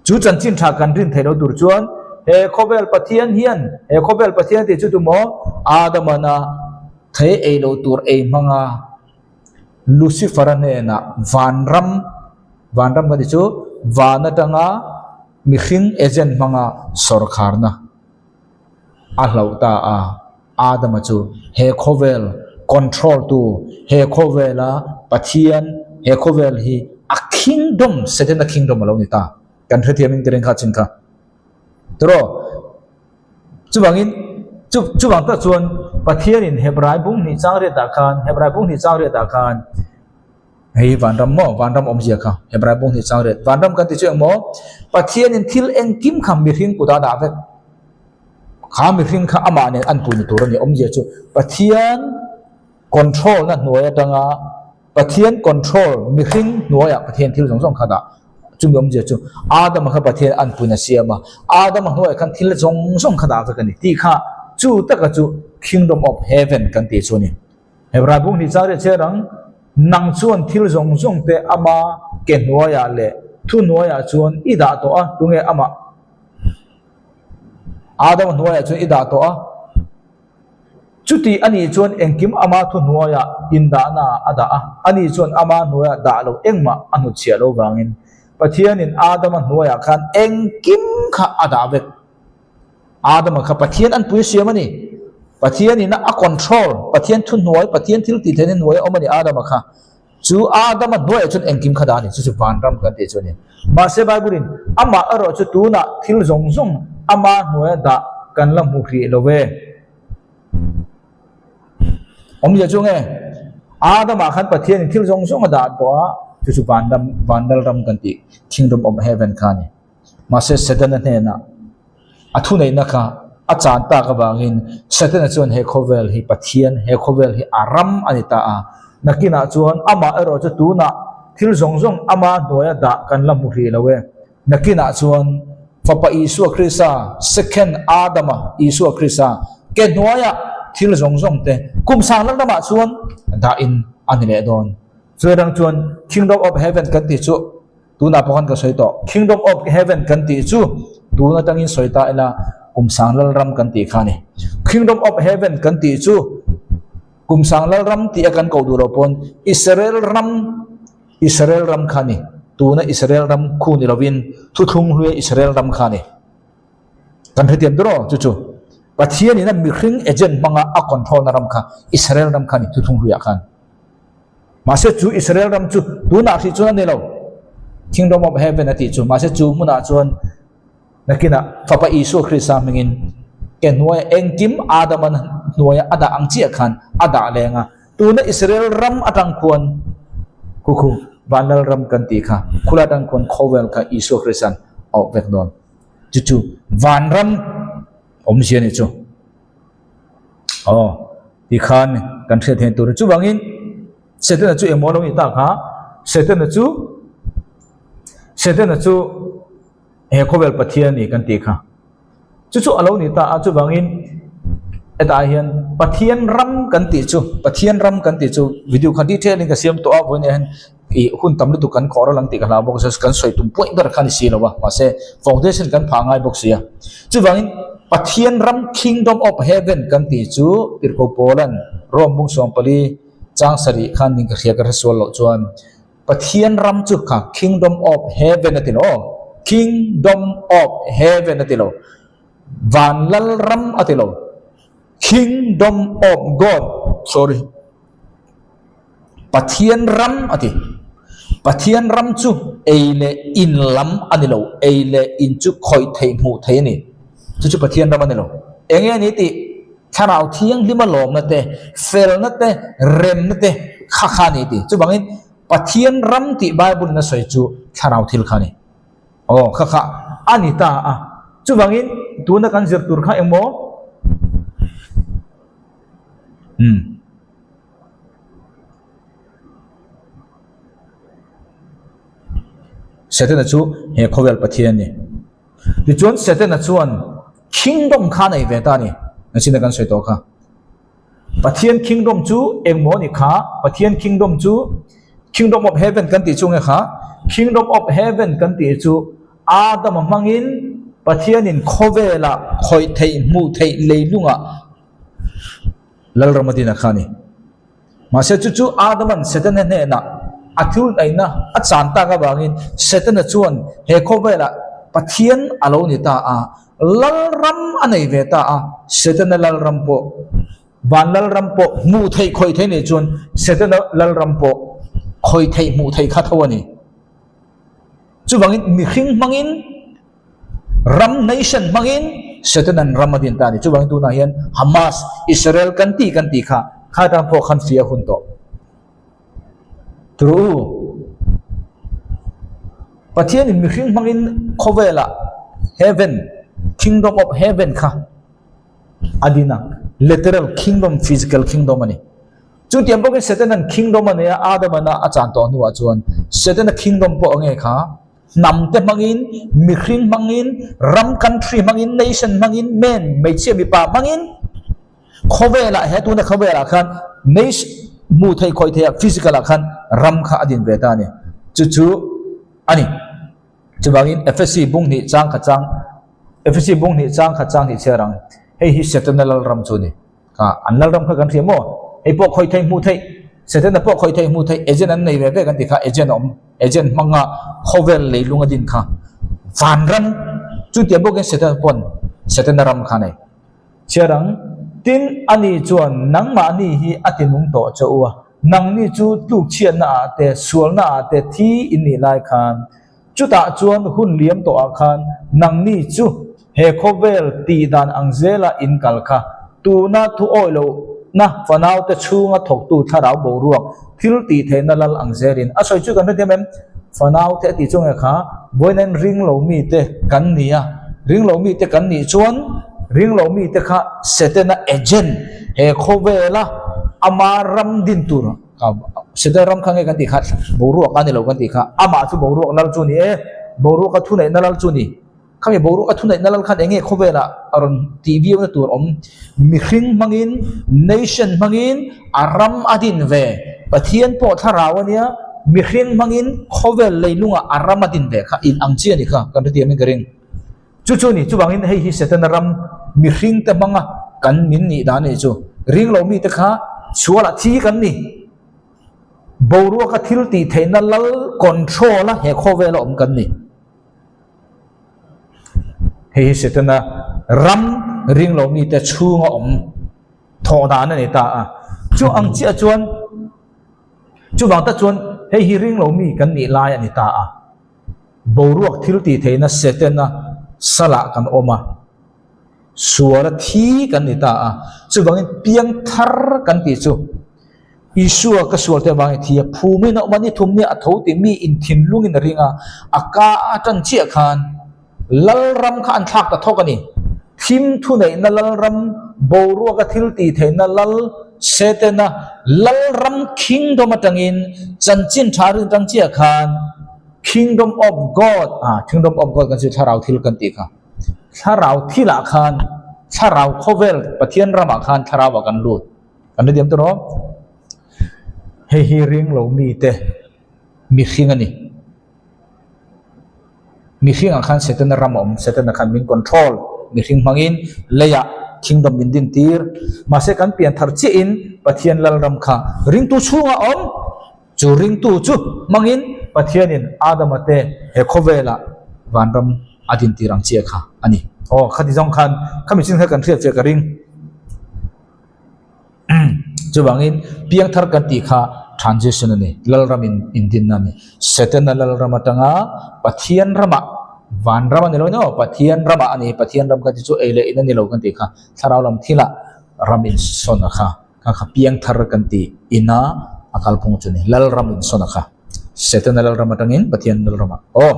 Chu chanchin tha kan rin theih lo tur chuan he khawvel Pathian hian he khawvel Pathian tih chu tumaw Adamana thei ei lo tur ei hmanga Lucifer-a hnenah vanram vanram kan tih chu van atanga mihring agent hmanga sawrkharna a hlauh ta a, Adama chu he khawvel control tu, he khawvela Pathian, he khawvel hi a kingdom, Setana kingdom a lo ni ta. Kan hrethiam in ka ring kha chin kha. Tiraw? Chuvangin, chu chuvang tak chuan Pathianin Hebrai bung hnih chang riatah khan, Hebrai bung hnih chang riatah khan, Hei vanram maw? Vanram awmzia kha Hebrai bung hnih chang riat. Vanram kan ti chu eng maw? Pathianin thil engkim kha mihring kut a dah vek. Kha mihring kha amah nen an pui ni tur a ni. Awmzia chu Pathian control na hnuai atanga Pathian control mihring hnuaiah Pathian thil zawng zawng kha dah. Chumi awmzia chu Adama kha Pathian an puina siam a, Adama hnuaiah khan thil zawng zawng kha dah vek a ni tih kha chu taka chu Kingdom of Heaven kan tih chu a ni. Hebrai bung hnih chang riah che rang, Nang chuan thil zawng zawng te ama ke hnuaiah leh thu hnuaiah chuan i dah tawh a, tunge amah? Adama hnuaiah chuan i dah tawh a. Chuti a nih chuan engkim ama thu hnuaiah indahna a dah a, ani chuan ama hnuaiah dah loh engmah a hnutchhiah lo vangin Pathianin Adama hnuaiah khan engkim kha a dah vek. Adama kha Pathian an pui siam a ni. Pathian in a control, Pathian thu hnuai, Pathian thil tih theihna hnuai a awm a ni Adama kha. Chu Adama hnuaiah chuan engkim kha dah a ni, chu chu vanram kan tih chu a ni. Mahse Bible in amah erawh chu tunah thil zawng zawng ama hnuaia dah kan la hmu hrih lo ve. Awmzia chu nge? Adama khan Pathian in thil zawng zawng a dah tawh a, chu chu vanram, vanral ram kan tih, kingdom of heaven kha a ni. Mahse, Setana hnenah a thuneihna kha a chan tak avangin Setana chuan he khawvel hi Pathian, he khawvel hi a ram a ni ta a. Nakinah chuan amah erawh chu tunah thil zawng zawng ama hnuaia dah kan la hmu hrih lo e. Nakinah chuan Fapa Isua Krista, Second Adama Isua Krista ke hnuaia thil zawng zawng te kum sang lam lamah chuan dahin a ni leh dawn. Chuvang chuan Kingdom of Heaven kan tih chu Tunah pawh khan ka sawi tawh, Kingdom of Heaven kan tih chu tun atangin sawi ta ila kum sang lalram kan tih kha a ni. Kingdom of Heaven kan tih chu kum sang lalram tih a kan koh duh loh pawn Israel ram, Israel ram kha a ni. Tuna Israel ram khu ni lovin thuthlung hluia Israel ram kha a ni. Kan hrethiam ber aw chu chu. Pathianin a mihring agent hmanga a control na ram kha Israel ram kha a ni thuthlung hluiah khan. Mahse chu Israel ram chu tunah hrih chuan a ni lo. Kingdom of Heaven a tih chu. Mahse chu hmunah chuan nakinah Fapa Isua Krista hmingin ke hnuaia engkim Adama hnuaia a dah ang chiah khan a dah leng a. Tuna Israel ram atang khuan khu khu Vanlal ram kan tih kha khula atang khuan khawvel kha Isua Krista'n a awp vek dawn. Chu chu vanram awmzia a nih chu. Aw, tikhan kan hriat theih tur chuvangin Setana chu engmaw lo ni tak a, Setana chu Setana chu he khawvel Pathian a ni kan tih kha. Chu chu a lo ni ta a, chuvangin hetah hian Pathian ram kan tih chu Pathian ram kan tih chu video kha detail in ka siam tawh a, vawiin ah hian ih hun tam lutuk kan khawh ral ang tih ka hlau bawk a, kan sawi tum puaih ber kha a ni si lo a, mahse foundation kan phah ngai bawk si a. Chuvangin Pathian ram Kingdom of Heaven kan tih chu Tirhkoh Paulan Rome bung 14 chang sarih khan min ka hria ka hre sual loh chuan Pathian ram chu kha Kingdom of Heaven a ti lo aw, Kingdom of Heaven a ti lo, van lal ram a ti lo, Kingdom of God, sorry. Pathian ram a ti. Pathian ram chu ei leh in lam a ni lo, ei leh in chu khawih theih hmuh theih a ni. Chu chu Pathian ram a ni lo. Eng nge a ni tih? Thlarau Thianghlima lawmna te, felna te, remna te kha kha a ni a ti. Chuvangin Pathian ram tih Bible in a sawi chu thlarau thil kha a ni. Aw, kha kha a ni ta a. Chuvangin tuna kan zir tur kha engmaw? Umm. Setana chu he khawvel Pathian a ni. Tichuan Setana chuan kingdom kha a nei ve ta a ni. Nachina kan sawi tawh kha. Pathian kingdom chu engmaw a ni kha? Pathian kingdom chu Kingdom of Heaven kan tih chu nge kha? Kingdom of Heaven kan tih chu Adama hmangin Pathianin khawvelah khawih theih hmuh theih leilungah Lalram a din a kha a ni. Mahse chu chu Adaman Setana hnenah a thil naihna a chan tak avangin Setana chuan he khawvelah Pathian a lo ni ta a, Lalram a nei ve ta a, Setana Lalram pawh van Lalram pawh hmuh theih khawih theih nei chuan Setana Lalram pawh khawih theih hmuh theih kha tho a ni. Chuvangin mihring hmangin Ram nation hmangin Satan-a'n ram a din ta a ni. Chuvangin tunah hian Hamas, Israel kan tih kan tih kha kha atang pawh khan fia hun tawh. Turu u, Pathianin mihring hmangin khawvelah heaven, kingdom of heaven kha a din a, literal kingdom, physical kingdom a ni. Chutiang bawkin Satan-a'n kingdom a nei a, Adam-a'n a chan tawh hnuah chuan Satan-a kingdom pawh a nge kha? Hnam te hmangin, mihring hmangin, ram country hmangin, nation hmangin, men, hmeichhia mipa hmangin khawvelah he tuna khawvelah khan nation hmuh theih khawih theih ah physical ah khan ram kha a din ve ta a ni. Chu chu a ni. Chuvangin Efesi bung hnih chang khat chang Efesi bung hnih chang khat chang hnih chhiar ang. Hei hi Setana lalram chu a ni. Kha an lalram kha kan hria maw? Hei pawh khawih theih hmuh theih, Setana pawh khawih theih hmuh theih agent an nei ve ve kan ti kha agent a awm, agent hmanga khawvel leilung a din kha vanram chutiang bawkin Setana pawn Setana ram kha a nei. Chhiar ang, tin ani chuan nangmahni hi a ti nung tawh che u a, nangni chu tlukchhiatna ah te sualna ah te thi in nih lai khan Chutah chuan hun liam tawhah khan nangni chu he khawvel tih dan ang zela in kal kha tuna thu awih lohna fanaute chhunga thawktu thlarau boruak thil tih theihna lal ang zelin a sawi chu kan hrethiam em? Fanaute a tih chu nge kha vawiin ring lo mite kan ni a, ring lo mite kan nih chuan ring lo mite kha Setana agent he khawvela ama ram din tur Seder ram kha nge kan tih kha boruak a ni lo kan tih kha amah chu boruak lal chu a ni e, boruak a thuneihna lal chu a ni. Khami boruak a thuneihna lal khan eng nge khawvelah a rawn tih viauna tur awm? Mihring hmangin, nation hmangin a ram a din ve. Pathian pawh thlarau a nia, mihring hmangin khawvel leilungah a ram a din ve kha in ang chi a ni kha kan hrethiam in ka ring. Chu chu a ni, chuvangin hei hi Setana ram mihring te hmanga kan min nih dan a nih chu. Ring lo mite kha sualah thi kan ni. Boruaka thil tih theihna lal control a he khawvela awm kan ni. Hei hi Setana ram ring lo mite chhunga awm thawh dan a ni ta a. Chu ang chiah chuan chuvang tak chuan hei hi ring lo mi kan nih lai a ni ta a. Boruak thil tih theihna Setana salah kan awm a, suala thi kan ni ta a, chuvangin piang thar kan tih chu Isua ka sual te avangin thi a phumin a awm a, ni thum nia a tho tih mi in thinlungin a ring a, a ka a tan chiah khan Lalram kha an thlak ta thawk a ni. Thim thuneihna Lalram, boruaka thil tih theihna Lal Setana Lalram Kingdom atangin chanchin tha rin atang chiah khan Kingdom of God, ah Kingdom of God kan sawi thlarau thil kan tih kha. Thlarau thilah khan thlarau khawvel Pathian ramah khan thlarau ah kan lut. Kan hrethiam tur aw. Hei hi ring lo mite mihring a ni. Mihring ah khan Setana ram a awm, Setana khan min control, mihring hmangin leiah kingdom min din tir. Mahse kan pian thar chiahin Pathian Lalram kha ringtu chhungah a awm. Chu ringtu chu hmangin Pathianin Adama te he khawvelah vanram a dintir ang chiah kha a ni. Aw, khati zawng khan khami chin kha kan hriat fiah ka ring. Chuvangin piangthar kan tih kha transition a ni, Lalram in indinna a ni. Setana Lalram atanga Pathian ramah, vanram a ni lo emaw, Pathian ramah a ni, Pathian ram kan tih chu ei leh in a ni lo kan tih kha thlarau lam thilah. ram insawn a kha, kha kha piangthar kan tih ina a kalphung chu a ni, Lalram insawn a kha, Setana Lalram atangin Pathian Lalramah aw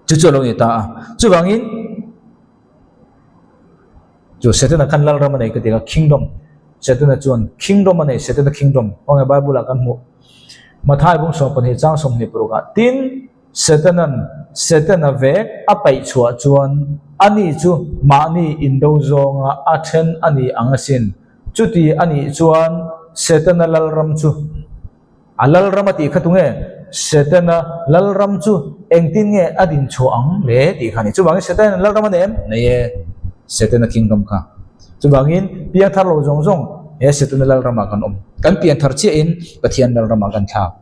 chu chu a lo ni ta a, chuvangin chu Setana khan Lalram a nei ka ti a, Kingdom, Setana chuan Kingdom a nei, Setana Kingdom, khawnge Bible ah kan hmuh Mathai bung 12 chang 26 ah tin. Setanan Setana vek a paih chhuah chuan ani chu mahni indo zawnga a then a ni ang asin. Chuti a nih chuan Setana lalram chu a lalram a tih kha tunge? Setana lalram chu engtin nge a din chhuah ang le tih kha a ni. Chuvangin Setana lalram a nei em? Nei e. Setana kingdom kha. Chuvangin piangthar lo zawng zawng he Setana lalramah kan awm. Kan pianthar chiahin Pathian lalramah kan thlak.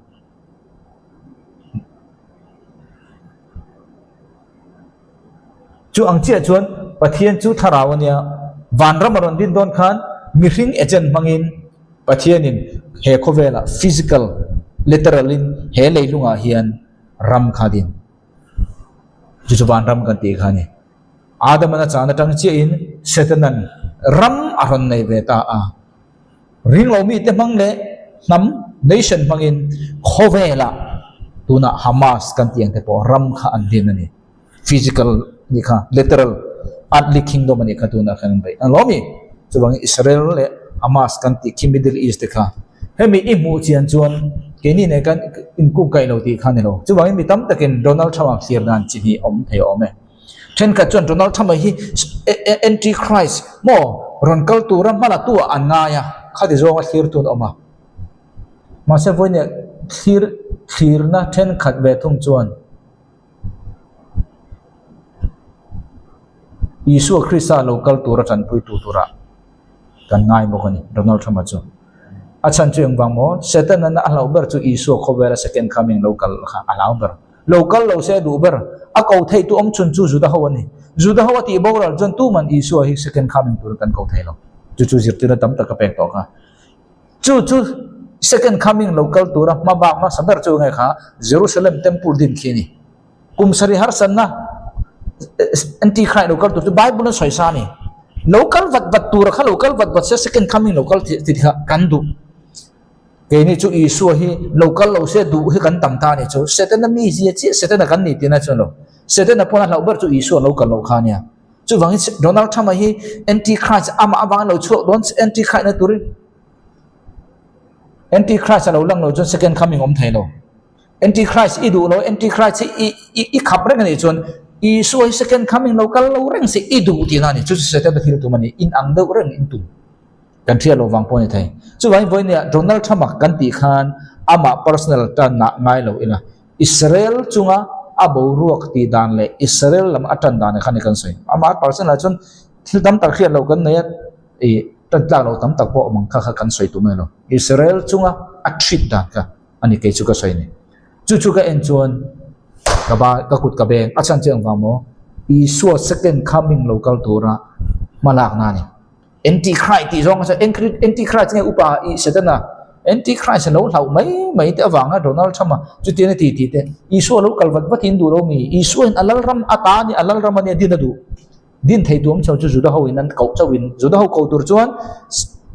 Chu ang chiah chuan Pathian chu thlarau a nia, vanram a rawn din dawn khan mihring agent hmangin Pathianin he khawvelah physical, literal in he leilungah hian ram kha a din. Chu chu vanram kan tih kha a ni. Adamana chan atang chiahin Setanan ram a rawn nei ve ta a. Ringlo mite hmang leh hnam, nation, hmangin khawvelah tunah Hamas kan tih ang te pawh ram kha an din a ni. Physical a nih kha, literal, earthly kingdom a nih kha tunah khan an beih. An lawm i? Chuvangin Israel leh Hamas kan tih khi Middle East te kha hemi i hmuh chian chuan keini nen kan inkungkaih lo tih kha a ni lo. Chuvangin mi tam takin Donald Trump-a thlir dan chi hnih awm thei a awm e. Thenkhat chuan Donald Trump-a hi Anti-Christ maw rawn kal tura hmala tu ah an ngai a, khati zawnga thlir tun a awm a. Mahse vawiin thlir thlirna thenkhat ve thung chuan Isua Krista lo kal tura tanpui tu turah kan ngai bawk a ni Donald Trump-a chu. A chhan chu engvang maw? Satan-a a hlauh ber chu Isua khawvela second coming lo kal kha a hlau ber. Lo kal lo se a duh ber. A ko theih tu awm chhun chu Juda ho a ni. Juda ho a tih boral chuan tuman Isua hi second coming turin kan ko thei lo. Chu chu zirtirna tam tak a pek tawh kha. Chu chu second coming lo kal tura hma bak hmasa ber chu nge kha Jerusalem temple din khi a ni. Kum sarih harsatna anti-Christ lo kal tur chu Bible a sawi sa a ni. Lo kal vat vat tura kha lo kal vat vat se second coming lo kal tih kha kan duh. Keini chu Isua hi lo kal lo se duh hi kan tam ta a ni chu. Setana mizia chiah Setana kan ni tihna chuan lo. Setana pawn a hlauh ber chu Isua lo kal loh kha a nia. Chuvangin Donald Trump-a hi Anti-Christ amah avangin lo chhuak dawn Anti-Christ na turin Anti-Christ a lo lang lo chuan second coming awm thei lo. Anti-Christ i duh lo, Anti-Christ hi i i i khap reng a nih chuan Isua hi second coming lo kal lo reng se i duh tihna a ni. Chu chu Setana thil tum a ni. In ang deuh reng in tum. Kan hriat loh vang pawh a ni thei. Chuvangin vawinia Donald Trump-a kan tih khan amah personal tan nah ngai lo ila, Israel chunga a boruak tih dan leh Israel lam a tan dan kha ni kan sawi. Amah personal ah chuan thil tam tak hriat loh kan nei a, ih tan tlak loh tam tak pawh awm ang kha kha kan sawi tum a ni lo. Israel chunga a treat dan kha a ni kei chu ka sawi a ni. Chu chu ka en chuan ka ba ka kut ka beng a chhan chu engvang maw Isua second coming lo kal tura hmalakna a ni. Antichrist tih zawng kha chuan Antichrist nge upa i Setana Antichrist a lo hlauh mai mai te avanga Donald Trump a chutiang a ti tih te Isua lo kal vat vat in duh lo mi Isua in a lalram a ta a ni a lalram a nia din a duh din thei tu awm chho chu Juda ho in an koh chauh in Juda ho koh tur chuan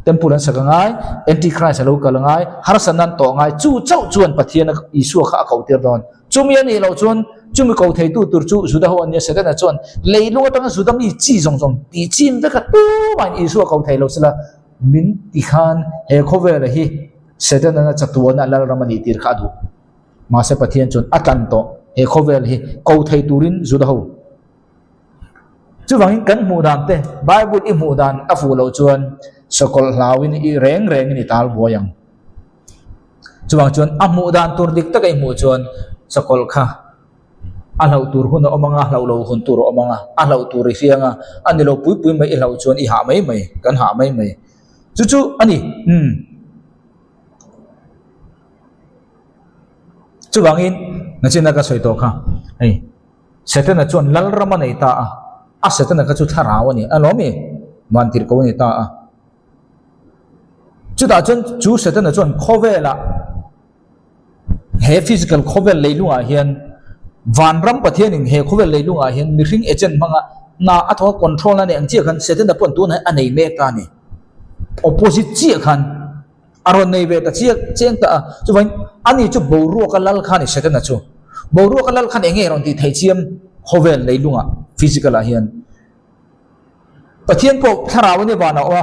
temple an sak a ngai Antichrist a lo kal a ngai harsatna an tawh a ngai chu chauh chuan Pathian a Isua kha a koh tir dawn. Chumi a nih loh chuan chumi ko theitu tur chu Juda ho an nia. Setana chuan leilung atanga Juda mi chi zawng zawng tih chin vek a tumahin Isua ko thei lo sela min ti khan he khawvela hi Setana chatuana lalram a nih tir kha a duh. Mahse Pathian chuan a tlan tawh he khawvel hi ko thei turin Juda ho. Chuvangin kan hmuh dan te Bible i hmuh dan a fuh loh chuan sakawlh hlauin i reng rengin i tal buai ang. Chuvang chuan a hmuh dan tur dik taka i hmuh chuan sakawlh kha a hlauh tur hun a awm ang a, hlauh lo hun tur a awm ang a, a hlauh tur i hriang a, a ni lo pui pui mai i hlauh chuan i hah mai mai, kan hah mai mai. Chu chu a ni, umm. Chuvangin nachina ka sawi tawh kha hei Setana chuan Lalram a nei ta a, a Setana kha chu thlarau a ni, a lawm i, vantirhko a ni ta a. Chutah chuan chu Setana chuan khawvelah he physical khawvel leilungah hian vanram Pathianin he khawvel leilungah hian mihring agent hmanga Hna a thawk a control a nei ang chiah khan Setana pawh tunah hian a nei mek ta a ni. Opposite chiah khan a rawn nei ve ta chiah chiang ta a. Chuvangin ani chu boruaka lal kha a ni Setana chu. Boruaka lal khan eng nge rawn tih theih chiam khawvel leilungah physical ah hian. Pathian pawh thlarau a nia vanah a awm a,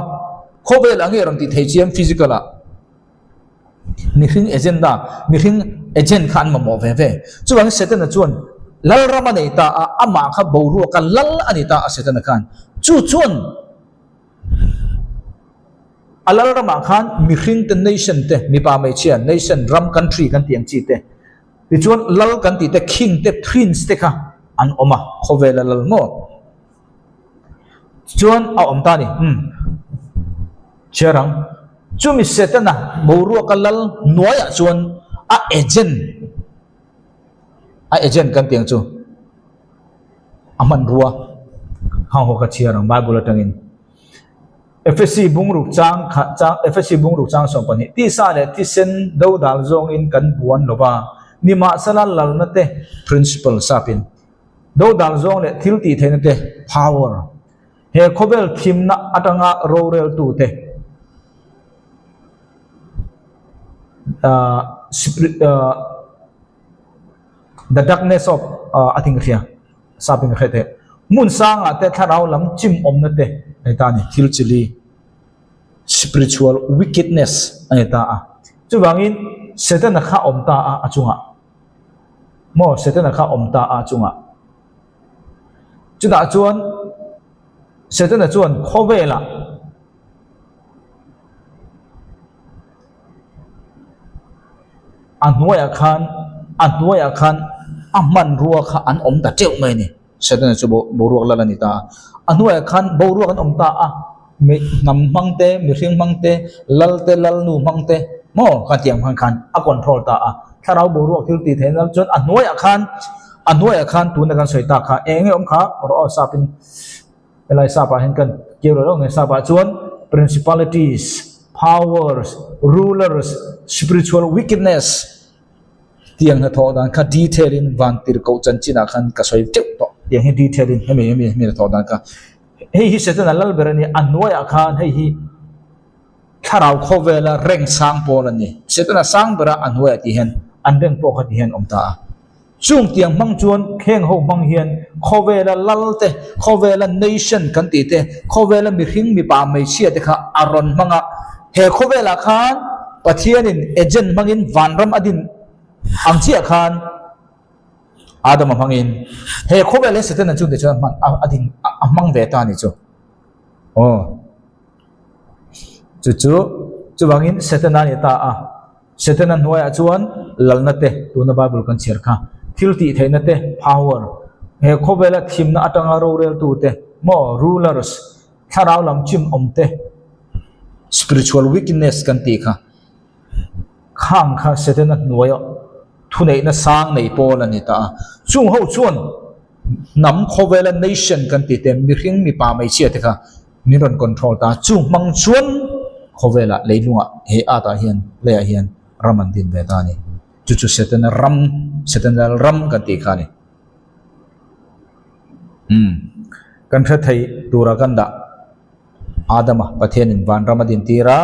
khawvel ah nge rawn tih theih chiam physical ah. Mihring agenda, mihring agent kha an mamawh ve ve. Chuvangin Setana chuan Lalram a nei ta a, amah kha boruaka lal a ni ta a Setana khan. Chu chuan a Lalramah khan mihring te nation te, mipa hmeichhia nation, ram, country kan tih ang chi te, tichuan lal kan tih te, king te, prince te kha an awm a, khawvela lal maw? Chuan a awm ta a ni. Umm. Chhiar ang. Chumi Setana boruaka lal hnuaiah chuan a agent, a agent kan tih ang chu, a hmanrua hang haw ka chhiar ang Bible atangin. Efesi bungruk chang kha chang Efesi bungruk chang 12 Tisa leh thisen dodal zawngin kan buan lova, nimahsela lalna te principle sapin Dodal zawng leh thil tih theihna te, power, he khawvel thimna atanga roreltute, the darkness of a thing ka hria, sap in ka hre teh, hmun sangah te thlarau lam chim awmna te a ni ta a ni, thil chili, spiritual wickedness a ni ta a. Chuvangin Setana kha awm ta a a chungah. Maw Setana kha awm ta a chungah. Chutah chuan Setana chuan khawvelah a hnuaiah khan a hnuaiah khan a hmanrua kha an awm ta teuh mai a ni. Setana chu boruak lal a ni ta a. A hnuaiah khan boruak an awm ta a, mi hnam hmang te, mihring hmang te, lal te, lalnu hmang te maw kha tiang hmang khan a control ta a. Thlarau boruak thil tih theihna chuan a hnuaiah khan a hnuaiah khan tuna kan sawi tak kha eng nge awm kha rawh aw sapin helai sapah hian kan keu lo lo nge sapah chuan principalities, powers, rulers, spiritual wickedness Tiang hnathawh dan kha detail in van tirhkoh chanchin ah khan ka sawi teuh tawh. Tiang hi detail in hemi hemi hemi hnathawh dan kha. Hei hi Setana lal ber a ni, a hnuaiah khan hei hi thlarau khawvela reng sang pawl a ni. Setana sang bera a hnuaiah tih hian an reng pawh kha ti hian awm ta a. Chung tiang hmang chuan kheng ho hmang hian khawvela lal te, khawvela nation kan tih te, khawvela mihring mipa hmeichhia te kha a rawn hmang a. He khawvelah khan Pathianin agent hmangin vanram a din ang chiah khan Adama hmangin he khawvel hi Setana chungte chuan a hman a din a hmang ve ta a ni chu. Aw. Chu chu chuvangin Setana a ni ta a. Setana hnuaiah chuan lalna te tuna Bible kan chhiar kha thil tih theihna te power he khawvela thimna atanga roreltu te maw rulers Thlarau lam chim awm te, spiritual wickedness kan tih kha, khang kha Setana hnuaia thuneihna sang nei pawl a ni ta a. Chung ho chuan hnam khawvela nation kan tih te, mihring mipa hmeichhia te kha min rawn control ta a. Chung hmang chuan khawvelah leilungah he at ah hian leiah hian ram an din ve ta a ni. Chu chu Setana ram, Setana ram kan tih kha a ni. Umm kan hre thei tura kan dah Adama Pathianin vanram a din tir a,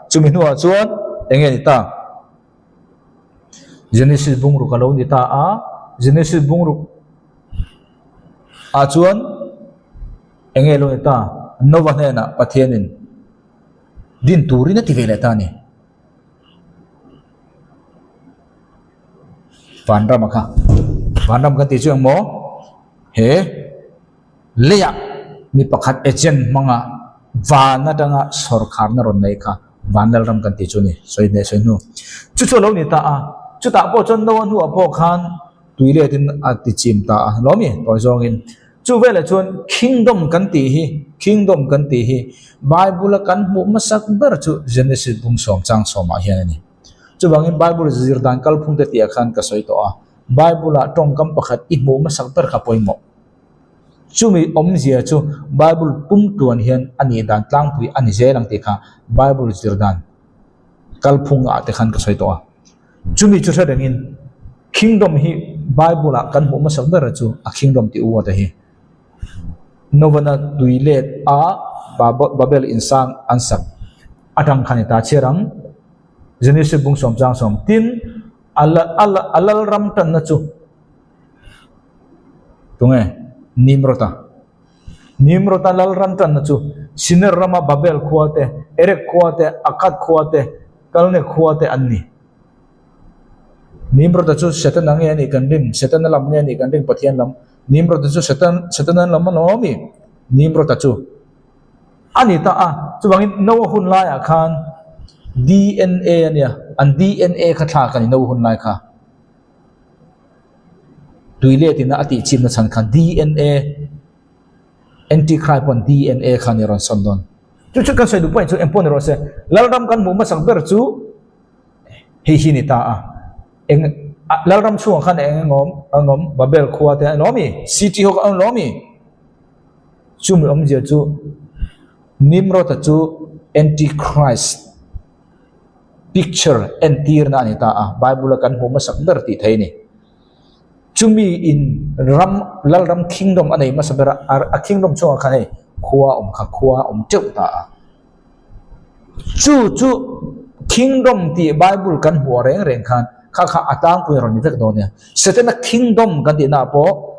chumi hnuah chuan eng nge ni ta? Genesis bungruk a lo ni ta a, Genesis bungruk ah chuan eng nge lo ni ta? Nova hnenah Pathianin din turin a ti ve leh ta a ni. Vanram a kha vanram kan tih chu eng maw he leiah mi pakhat agent hmanga van atanga sawrkharna rawn nei kha vanlalram kan tih chu a ni sawi hneh sawi hnu chu chu a lo ni ta a chutah pawh chuan no a hnuah pawh khan tui let in a ti chim ta a lawm i tawi zawngin chu velah chuan kingdom kan tih hi kingdom kan tih hi bible a kan hmuh hmasak ber chu Genesis bung sawm chang sawmah hian a ni. Chuvangin Bible zir dan kalphung te tihah khan ka sawi tawh a, Bible-ah tawngkam pakhat i hmuh hmasak ber kha pawimawh. Chumi awmzia chu Bible pum tluan hian a nih dan tlangpui a ni zel ang tih kha Bible zir dan kalphungah te khan ka sawi tawh a. Chumi chu hre rengin Kingdom hi Bible-ah kan hmuh hmasak ber chu a Kingdom tih word a hi. Novana tui let a Babel insang an sak atang kha ni ta chhiar ang. Genesis bung sawm chang sawm tin a a lalram tanna chu tunge Nimrod-a. Nimrod-a lalram tanna chu Shinar rama Babel khua te, Erek khua te, Akkad khua te, Kalne khua te an ni. Nimrod-a chu Setana nge a nih kan ring? Setana lam nge a nih kan ring? Pathian lam. Nimrod-a chu Setan, Setana lam a lo mi? Nimrod-a chu a ni ta a. Chuvangin Noa hun laiah khan DNA a nia, an DNA kha thlak a ni Noa hun lai kha. Tui letin a tih chhimna chhan khan DNA, Anti-Christ pawn DNA kha a ni rawn sawn dawn. Chu chu kan sawi duh pawh chu engpawh ni rawh se, Lalram kan hmuh hmasak ber chu hei hi ni ta a. Eng Lalram chhungah khan eng eng awm an awm Babel khua te an awm i, city ho kha an awm i. Chumi awmzia chu Nimrod-a chu Anti-Christ picture entirna a ni ta a, Bible-a kan hmuh hmasak ber tih theih a ni. Chumi in ram, Lalram kingdom a nei hmasa ber a, a kingdom chungah khan hei khua a awm kha, khua a awm teuh ta a. Chu chu kingdom tih Bible kan hmuh reng reng khan kha kha a tlangpui a rawn ni vek dawn nia. Setana kingdom kan tihnaah pawh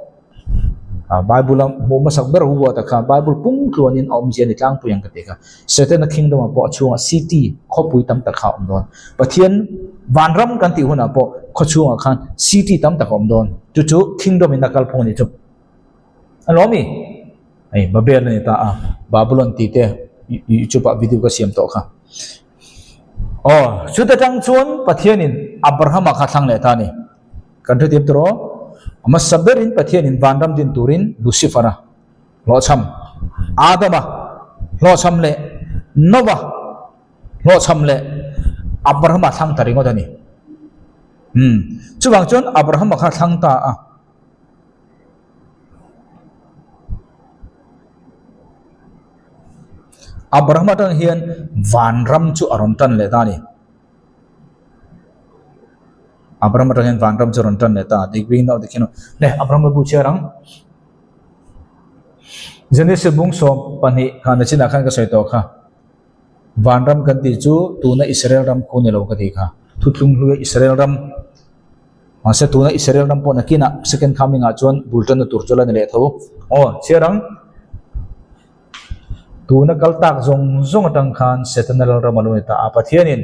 Bible a hmuh hmasak ber huat a kha Bible pum tluanin a awmzia a ni tlangpui ang ka ti kha. Setana kingdom ah pawh a chhungah city khawpui tam tak kha a awm dawn. Pathian vanram kan tih hunah pawh khaw chhungah khan city tam tak a awm dawn. Chu chu kingdom in a kalphung a nih chu. A lawm i? Hei Babel a ni ta a, Babylon tih te YouTube ah video ka siam tawh kha. Aw, chuta tang chuan Pathianin Abrahama kha thlang leh ta a ni. Kan hrethiam tur aw. A hmasa berin Pathianin vanram din turin Lucifer-a hlawhchham, Adama hlawhchham leh Noah hlawhchham leh Abrahama thlang ta ringawt a ni. Umm, chuvang chuan Abrahama kha thlang ta a. Abrahama atang hian vanram chu a rawn tan leh ta a ni. Abraham atang hian vanram chu a rawn tan leh ta. The beginning of the kingdom. Le, Abraham a bu chhiar ang. Genesis bung 12 kha nachinah khan ka sawi tawh kha. Vanram kan tih chu tuna Israel ram khu ni lo ka tih kha. Thutlung hlui a Israel ram. Mahse tuna Israel ram pawh nakinah second coming ah chuan bul tanna tur chu la ni leh tho. Aw, chhiar ang. Tuna kal tak zawng zawng atang khan Setana lalram a lo ni ta a. Pathianin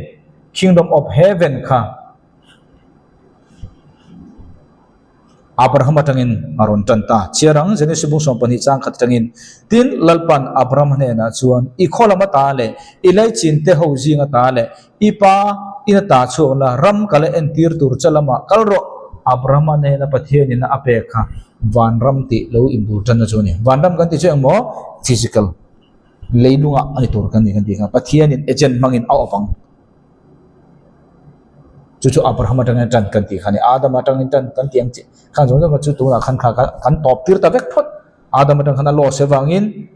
Kingdom of Heaven kha Abraham atangin a rawn tan ta. Chhiar ang, Genesis bung 12 chang khat atangin, Tin, Lalpan Abraham hnenah chuan, I khaw lam ata leh i laichin te ho zing ata leh i pa in ata chhuak la, ram ka la entir tur che lamah kal rawh. Abrahama hnena Pathianin a pek kha vanram tih lo inbul tanna chu a ni. Vanram kan tih chu engmaw? Physical, leilungah a ni tur kan ni kan tih kha. Pathianin agent hmangin a awp ang. Chu chu Abraham atangin tan kan tih kha a ni. Adam atangin tan kan tih ang chi khan zawng zawng kha chu tunah khan kha kan tawp tir ta vek phawt. Adam atang khan a loss avangin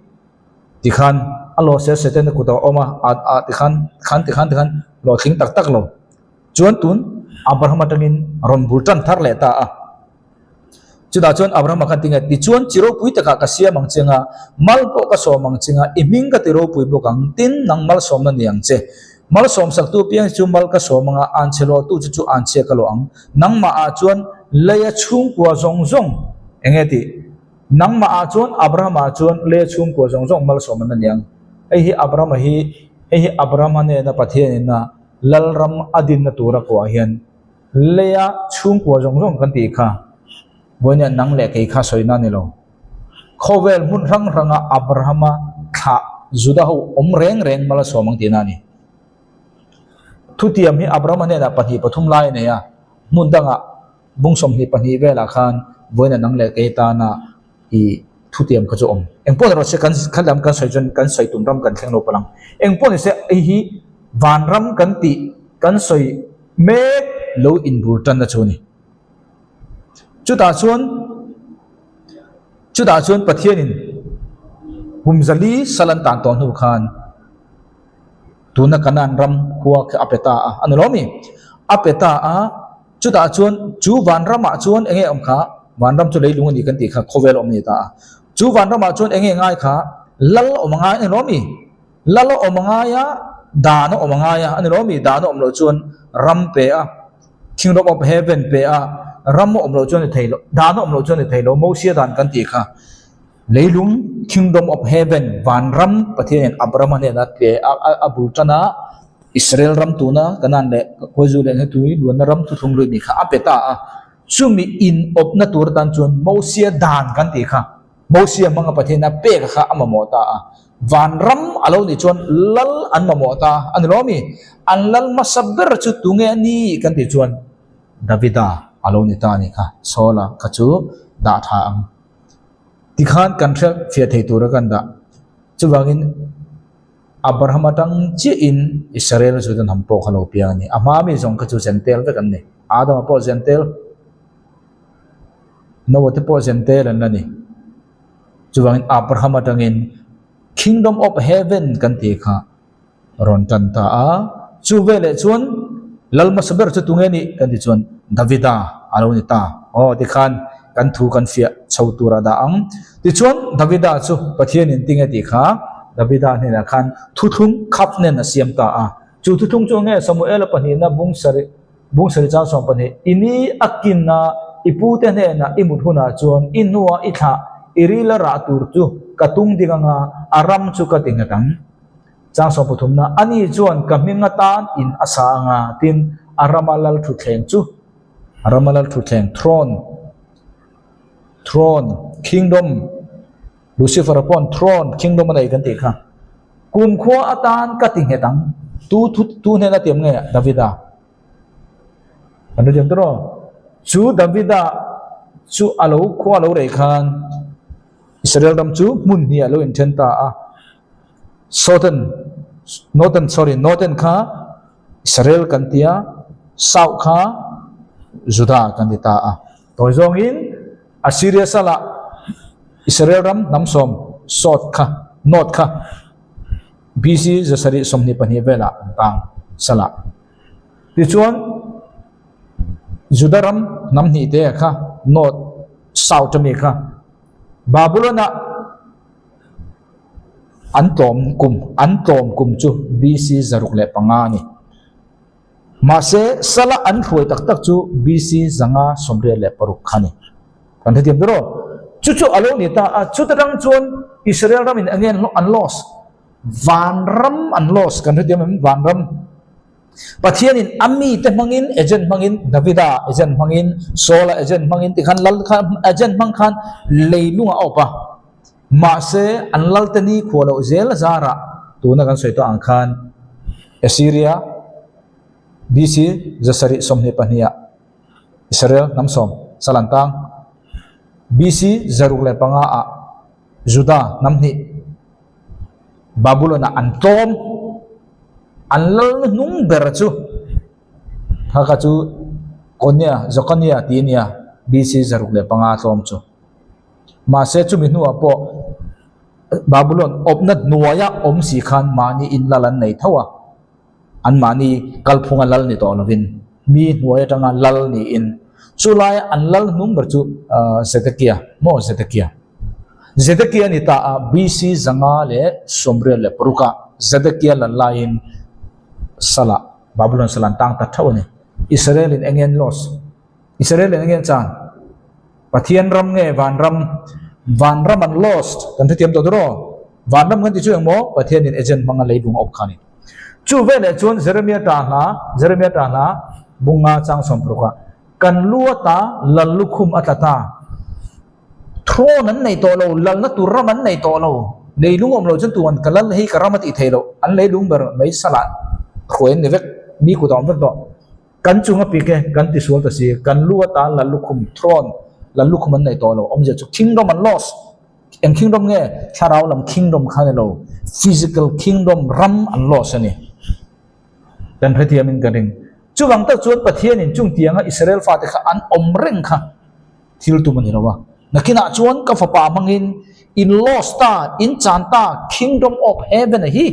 tikhan a loss a Satan a kutah a awm a, a a tikhan khan tikhan tikhan hlawhtling tak tak lo. Chuan tun Abraham atangin rawn bul tan thar leh ta a. Chutah chuan Abrahama khan tinge, Tichuan chi ropui takah ka siam ang che nga, mal pawh ka sawm ang che nga, i hming ka ti ropui bawk ang, tin nang malsawmna ni ang che. Malsawm saktu apiang hi chu mal ka sawm ang a, anchhe lawhtu chu chu anchhia ka lawh ang. Nangmahah chuan leia chhungkua zawng zawng, enge tih? Nangmahah chuan Abrahama chuan leia chhungkua zawng zawng malsawmna ni ang. Hei hi Abrahama hi, hei hi Abrahama nena Pathianin a Lalram a dinna tura kuah hian Leia chhungkua zawng zawng kan tih kha vawinia nang leh kei kha sawina a ni lo. Khawvel hmun hrang hranga Abrahama thlah Juda ho awm reng reng mal a sawm ang tihna a ni. Thutiam hi Abrahama hnenah pahnih pathum lai a nei a, hmun dangah bung 22 velah khan vawinia nang leh kei tana i thutiam kha chu awm. Engpawh erawh se kan kha lam kan sawi chuan kan sawi tum ram kan thleng lo palh ang. Engpawh ni se hei hi vanram kan tih kan sawi mek lo inbur tanna chu a ni. Chutah chuan chutah chuan Pathianin kum zali sal an tan tawh hnu khan tuna Kanaan ram khua khi a pe ta a, a ni lo mi? A pe ta a. Chutah chuan chu vanramah chuan eng nge awm kha? Vanram chu leilung a ni kan tih kha khawvel awm a ni ta a. Chu vanramah chuan eng nge ngai kha? Lal a awm a ngai a ni lo mi? Lal a awm a ngai a, dan a awm a ngai a, a ni lo mi? Dan a awm loh chuan ram pe a, Kingdom of Heaven pe a, ram a awm loh chuan ni thei lo, dan a awm loh chuan ni thei lo, Mosia dan kan tih kha. Leilung, Kingdom of Heaven, vanram Pathianin Abrahama hnena pe a, a bul tan a, Israel ram tuna Canaan leh Khawizu leh Hnatui luanna ram thuthlung lui nih kha a pe ta a. Chumi inawpna tur atan chuan Mosia dan kan tih kha, Mosia hmanga Pathiana pek kha a mamawh ta a. Vanram a lo nih chuan lal an mamawh ta a ni lo mi? An lal hmasa ber chu tunge a ni kan tih chuan Davida a lo ni ta a nih kha, Saula kha chu dah tha ang. Tikhan kan hriat fiah thei tura kan dah. Chuvangin Abraham atang chiahin Israel chu dan ham pawh kha lo piang a ni. A hma mi zawng kha chu Gentile vek an ni. Adama pawh Gentile, Noah te pawh Gentile an la ni. Chuvangin Abraham atangin Kingdom of Heaven kan tih kha rawn tan ta a. Chu veleh chuan lal hmasa ber chu tunge nih kan tih chuan Davida a lo ni ta. Aw tikhan kan thu kan fiah chho tur a dah ang. Tichuan Davida chu Pathianin tinge tih kha Davida hnenah khan thuthlung covenant a siam ta a. Chu thuthlung chu nge Samuela pahnihna bung sarih bung sarih chang 12 i ni a kinna i pute hnenah i mut hunah chuan i hnua i thlah i rila rah tur chu ka tung ding anga a ram chu ka ti nghet ang. Chang 13na, Ani chuan ka hming atan in a sa anga, tin, a rama lal thutthleng chu, a rama lal thutthleng, throne, throne, kingdom, Lucifer-a paw'n throne, kingdom a nei kan tih kha, kumkhua atan ka ti nghet ang, tu thu, tu hnena tiam nge Davida? Kan hre thiam tawh rawh. Chu Davida chu a lo khua a lo rei khan Israel ram chu hmun hnih ah lo inthen ta a. Southern, Northern, sorry, Northern kha Israel kan ti a, South kha Judah kan ti ta a. Tawi zawngin Assyria salah Israel ram hnam sawm South kha, North kha BC 722 velah an tang salah. Tichuan Judah ram hnam hnih te kha North, South ami kha Babylon-ah An tlawm kum, An tlawm kum chu BC 605 a ni. Mahse, sala an hruai tak tak chu BC 586 kha a ni. Kan hrethiam ber aw. Chu chu a lo ni ta a, chuta tang chuan Israel ramin eng nge an loss? Vanram an loss, kan hrethiam em? Vanram. Pathianin a mite hmangin, agent hmangin, Davida agent hmangin, Saula agent hmangin tikhan lal kha agent hmang khan leilung a awp a. Mahse, an lalte ni khuah loh zel zarah tuna kan sawi tawh ang khan Assyria BC 722 ah Israel hnam sawm Salantang BC 605 ah Juda hnam hnih Babylon ah an tlawm an lal hnung ber chu kha kha chu Konia Jokonia tih a nia BC 605 tlawm chu. Mahse, chumi hnuah pawh Babulon awpna hnuaia awm si khan mahni in lal an nei tho a, anmahni kalphunga lal ni tawh lovin mi hnuai atanga lal niin chulaia an lal hnung ber chu Zedekia maw Zedekia Zedekia ni ta a BC 586 ah Zedekia lal laiin salah Babulon salah an tang ta theuh a ni. Israel in eng nge an loss? Israel in eng nge an chan? Pathian ram nge vanram? Vanram an lost kan hrethiam tawh tawh aw. Vanram kan ti chu engmaw? Pathianin agent hmanga leilung a awp kha a ni. Chu veleh chuan Jeremia ta hla, Jeremia ta hla bunga chang 60 ah, Kan lu ata lal lukhum a tla ta. Throne an nei tawh lo, lalna tur ram an nei tawh lo. Leilung awm lo chuan tu an ka lal hei ka ram a tih theih loh. An leilung ber mai salah hruai an ni vek, mi kut a awm vek tawh. Kan chung a pik e, kan tisual ta si, kan lu atan lal lukhum, throne, lal lukhum an nei tawh lo, awmzia chu kingdom an lost. Eng kingdom nge? Thlarau lam kingdom kha ni lo, physical kingdom ram an lost a ni. Kan hrethiamin ka ring. Chuvang tak chuan Pathianin chung tianga Israel fate kha an awm reng kha thil tum a ni lo a. Nakinah chuan ka fapa hmangin in lost ta, in chan ta, kingdom of heaven a hi.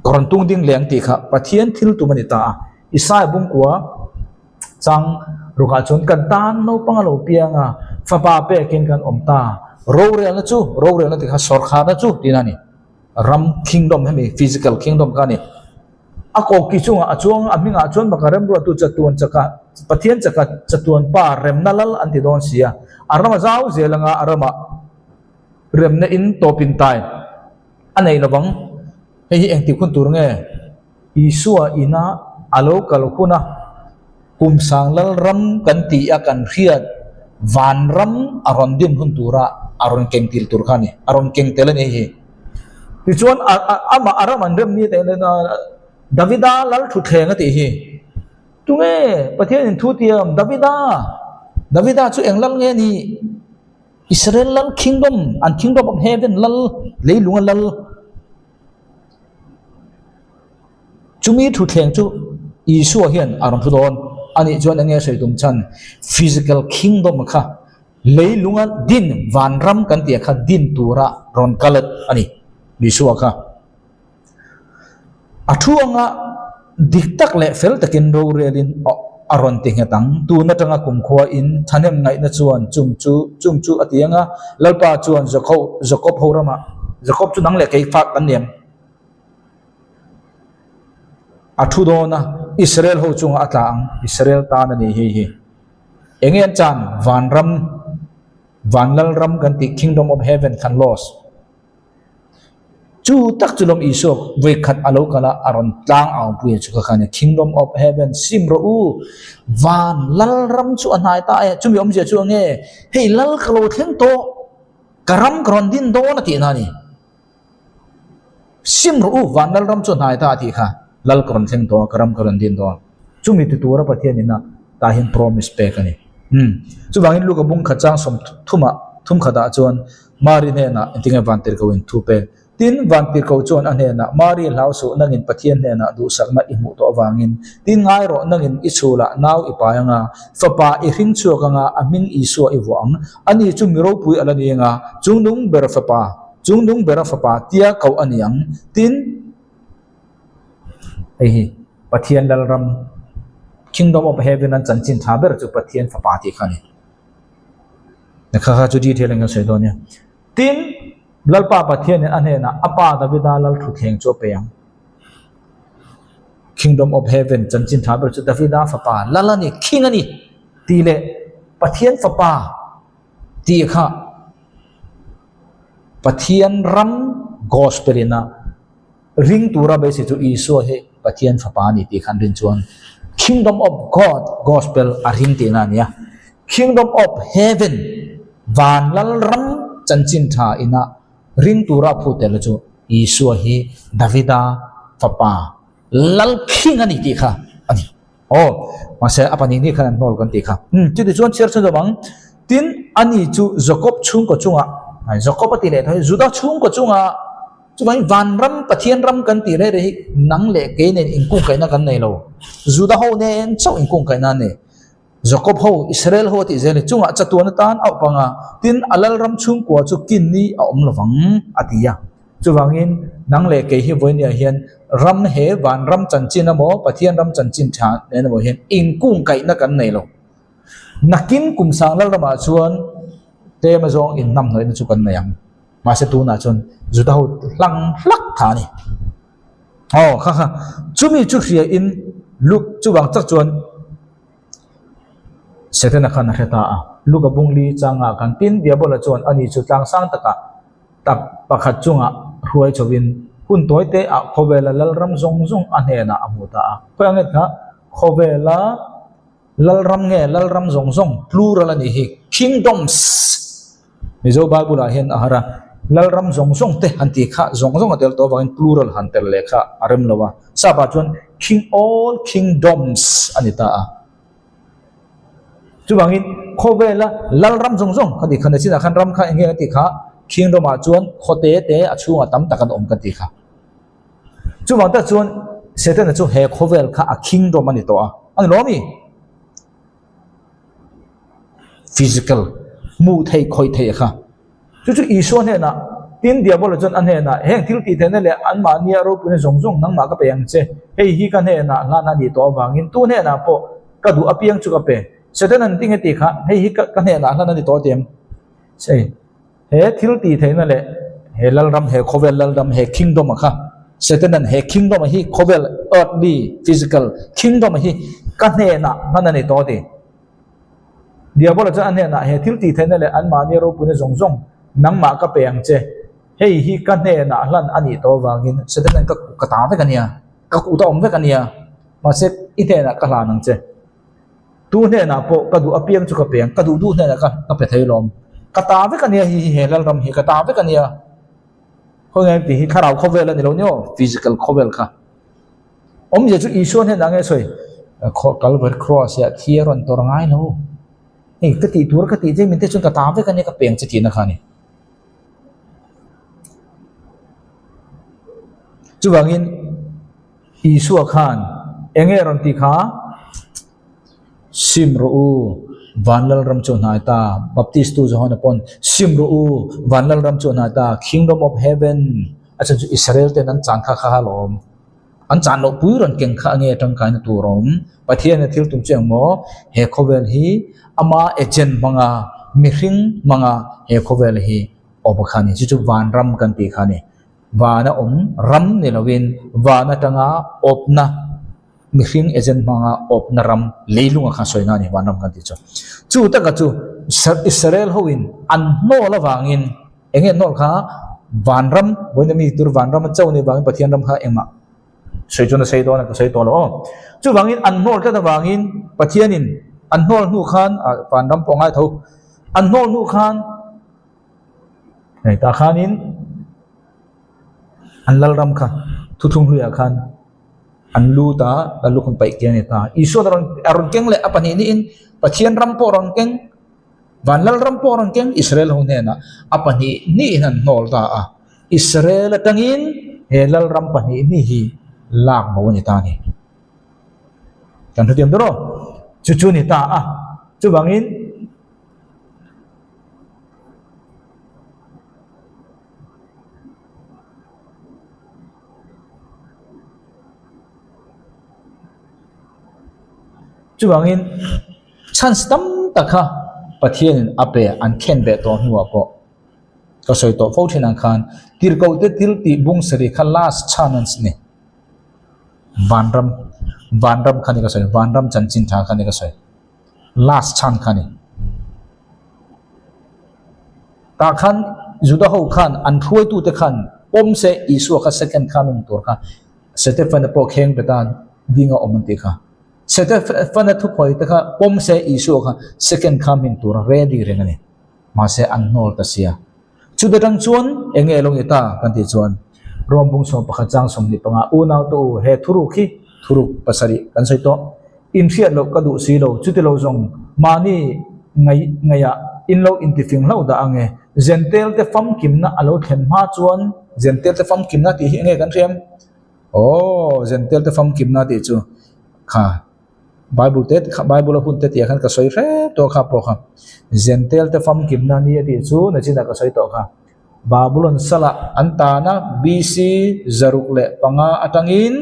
Ka rawn tung ding leh ang tih kha Pathian thil tum a ni ta a. Isaiah bungkua chang Rukah chuan kan tan naupang a lo piang a, fapa pekin kan awm ta. Rorelna chu, rorelna tih kha sawrkharna chu tihna a ni. Ram kingdom hemi physical kingdom kha a ni. A koki chungah a chuang a, a hmingah chuan baka remruattu chatuan chaka Pathian chaka chatuan pa remna lal an ti dawn si a. A ram a zau zel anga a ramah remna in tawpin tai a nei lovang. Hei hi engtik hun tur nge? Isua ina a lo kal hun a, kum sang lal ram kan tih a kan hriat van ram a rawn din hun tura a rawn keng til tur kha a ni, a rawn keng tel a ni hi. Tichuan amah a ram an rem ni teh Davida lal thutthleng a tih hi. Tunge Pathianin thu tiam Davida? Davida chu eng lal nge ni? Israel lal kingdom, an kingdom of heaven lal, leilunga lal. Chumi thutthleng chu Isua hian a rawn thu dawn a nih chuan enge sawi tum chhan physical kingdom kha leilunga din vanram kan tih kha din tura rawn kal a ni Isua kha. A thu anga dik tak leh fel takin rorelin a rawn ti nghet ang. Tun atanga kumkhua in thahnem ngaihna chuan chung chu chung chu a ti anga Lalpa chuan Jakob ho ramah Jakob chu nang leh kei fak kan ni em? A thu dawn a, Israel ho chungah a tla ang, Israel tan a ni hei hi. Enge an chan? Vanram, Vanlal ram kan tih Kingdom of Heaven khan lost. Chu tak chu lawm Isua vawikhat a lo kal a, a rawn tlang ang pui a chu kha khan Kingdom of Heaven sim rawh u, Van Lal ram chu a hnai ta e, chumi awmzia chu enge? Hei Lal ka lo thleng tawh, ka ram ka rawn din dawn a tihna a ni. Sim rawh u, van lal ram chu hnai ta a tih kha, lal ka rawn thleng tawh a, ka ram ka rawn din dawn. Chumi ti tura Pathian ina tah hian promise pek a ni. Umm. Chuvangin Luka bung khat chang sawm thumah thum khatah chuan Mari hnenah engtinge vantirhkoh in thu pek? Tin, vantirhkoh chuan a hnenah, Mari hlau suh, nangin Pathian hnenah duhsakna i hmuh tawh avangin, tin ngai rawh, nangin i chhulah nau i pai anga, fapa i hring chhuak anga, a hming Isua i vuah ang. Ani chu mi ropui a la ni anga, chungnung ber fapa, Chungnung bera fapa tia koh a ni ang. Tin, hei hi Pathian Lalram, Kingdom of Heaven an chanchin tha ber chu Pathian fapa tih kha a ni. Kha kha chu detail in kan sawi dawn nia. Tin, Lalpa Pathianin a hnenah a pa Davida lal thutthleng chu a pe ang. Kingdom of Heaven chanchin tha ber chu Davida fapa lal a ni, king a ni tih leh Pathian fapa tih kha Pathian ram gospel ina ring tura beisei chu Isua hi Pathian fapa a ni tih khan rin chuan Kingdom of God gospel a ring tihna a ni a. Kingdom of Heaven van lal ram chanchin tha ina ring tura phu tel chu Isua hi Davida fapa lal king a ni tih kha a ni. Aw, mahse a pahnih ni khan an hnawl kan tih kha. Umm, chuti chuan chhiar chhun zawm ang. Tin, ani chu Jakob chhungkaw chungah, ai Jakob a tih leh tho hi, Juda chhungkaw chungah, chuvangin vanram, Pathian ram kan tih reh reh hi nang leh kei nen inkungkaihna kan nei lo. Juda ho nen chauh inkungkaihna an nei. Jakob ho, Israel ho a tih zel hi, chungah chatuan atan a awp ang a, tin, a lalram chhungkua chu kin ni a awm lovang, a ti a. Chuvangin, nang leh kei hi vawinia hian ram he vanram chanchin emaw, Pathian ram chanchin tha nen emaw hian inkungkaihna kan nei lo. Nakin kum sang lal ramah chuan tlem azawng inhnamhnawihna chu kan nei ang. Mahse tunah chuan Juda ho hlang hlak tha a ni. Aw kha kha, chumi chu hria in Luke chuvang tak chuan Setana khan a hre ta a. Luke a bungli changah khan tin Diabola chuan ani chu tlangsang takah tak pakhat chungah hruai chhovin hun tawi te ah khawvela lalram zawng zawng a hnenah a hmu ta a. Khawi ang nge kha khawvela lalram nge lalram zawng zawng plural a nih hi kingdoms Mizo Bible ah hian a har a lalram zawng zawng te han tih kha zawng zawng a tel tawh avangin plural han tel leh kha a rem lo a sap ah chuan king all kingdoms a ni ta a. Chuvangin khawvela lalram zawng zawng ka tih kha nachinah khan ram kha eng nge ka tih kha khing ramah chuan khaw te te a chhungah tam tak an awm ka tih kha. Chuvang tak chuan Setana chu he khawvel kha a kingdom a ni tawh a, a ni lawm i? Physical hmuh theih khawih theih kha. Chu chu Isua hnenah, tin Diabola chuan a hnenah, Heng thil tih theihna leh anmahnia ropuina zawng zawng nangmah ka pe ang che, hei hi ka hnenah hlan a nih tawh avangin tu hnenah pawh ka duh apiang chu ka pe. Satan an ti nge tih kha hei hi ka hnenah hlan a ni tawh tiang. Hei he thil tih theihna leh he lalram he khawvel lalram he kingdom a kha Satan an he kingdom a hi khawvel earthly physical kingdom a hi ka hnenah hlan a ni tawh ti. Diabola chuan a hnenah he thil tih theihna leh anmahni ropuina zawng zawng nangmah ka pe ang che. Hei hi ka hnenah hlan a nih tawh avangin Satan an ka ka ta vek a nia, ka kut a awm vek a nia, mahse i hnenah ka hlan ang che. Tu hnenah pawh ka duh apiang chu ka pe ang, ka duh duh hnenah ka ka pe thei lawm. Ka ta vek a nia hi hi he lalram hi ka ta vek a nia. Khawnge tih hi thlarau khawvel a ni lo ni aw, physical khawvel kha. Awmzia chu Isua hnenah nge sawi? Calvary cross ah thi a rawn tawrh ngai lo. Hei ka tih tur ka tih che min te chuan ka ta vek a nia ka peng che tihna kha a ni. Chuvangin Isua khan eng nge rawn tih kha? Sim rawh u, van lalram chu a hnai ta. Baptist tu Johana pawn sim rawh u, van lalram chu a hnai ta, Kingdom of Heaven a chhan chu Israel ten an chan kha kha alawm. An chan loh pui rawn keng kha ange tangkaina tur a awm. Pathian a thil tum chu engmaw he khawvel hi ama agent hmanga mihring hmanga he khawvel hi awm kha a ni. Chu chu vanram kan tih kha a ni. Vana awm ram ni lovin van atanga awpna mihring agent hmanga awpna ram leilunga kha sawina a ni vanram kan tih chu. Chu taka chu Israel hoin an hnawl avangin Eng nge hnawl kha vanram vawiin ami tur vanram a cho ni vangin Pathian ram kha engmah sawi chuan a sawi dawn a ka sawi tawh lo aw. Chuvangin an hnawl tlat avangin Pathianin an hnawl hnu khan ah vanram pawh a ngai tho an hnawl hnu khan hei tah khanin an lalram kha thuthlung hluiah khan an lut a lal lukhum paih kiang a ni ta. Isua a rawn a rawn keng leh a pahnih niin Pathian ram pawh a rawn keng. Van Lalram pawh rawn keng Israel ho hnenah a pahnih hnihin an hnawl ta a, Israel atangin he Lalram pahnih hnih hi lak bo a ni ta a ni. Kan hrethiam ber aw? Chu chu a ni ta a, chuvangin chuvangin Chance tam tak kha Pathianin a pe an khen ve tawh hnuah pawh ka sawi tawh fo thin ang khan tirhkohte thil tih bung sarih kha last chance a ni. Vanram, vanram kha ni ka sawi, vanram chanchin tha kha ni ka sawi. Last chance kha ni. Tah khan Juda ho khan an hruaitute khan pawm se Isua kha second coming tur kha Setefana pawh kheng pe tan ding a awm an tih kha. Setefana thuphawi te kha pawm se Isua kha second coming tur a ready reng a ni. Mahse an hnawl ta sia. Chuta tang chuan eng nge lo ni ta kan tih chuan Rom bung 11 chang 25 unau te u he thuruk hi thuruk pasarih kan sawi tawh. Inhriat loh ka duh si lo chuti lo zawng mahni ngaih ngaihah in lo intifing hlauh dah ang e. Zentel te famkimna a lo thlen hma chuan Zentel te famkimna tih hi eng nge kan hriam? Aw, Zentel te famkimna tih chu kha Bible te kha Bible a hun te tih ah khan ka sawi hrep tawh kha pawh kha. Zentel te famkimna ni a tih chu nachinah ka sawi tawh kha. Babylon salah an tana BC 605 atangin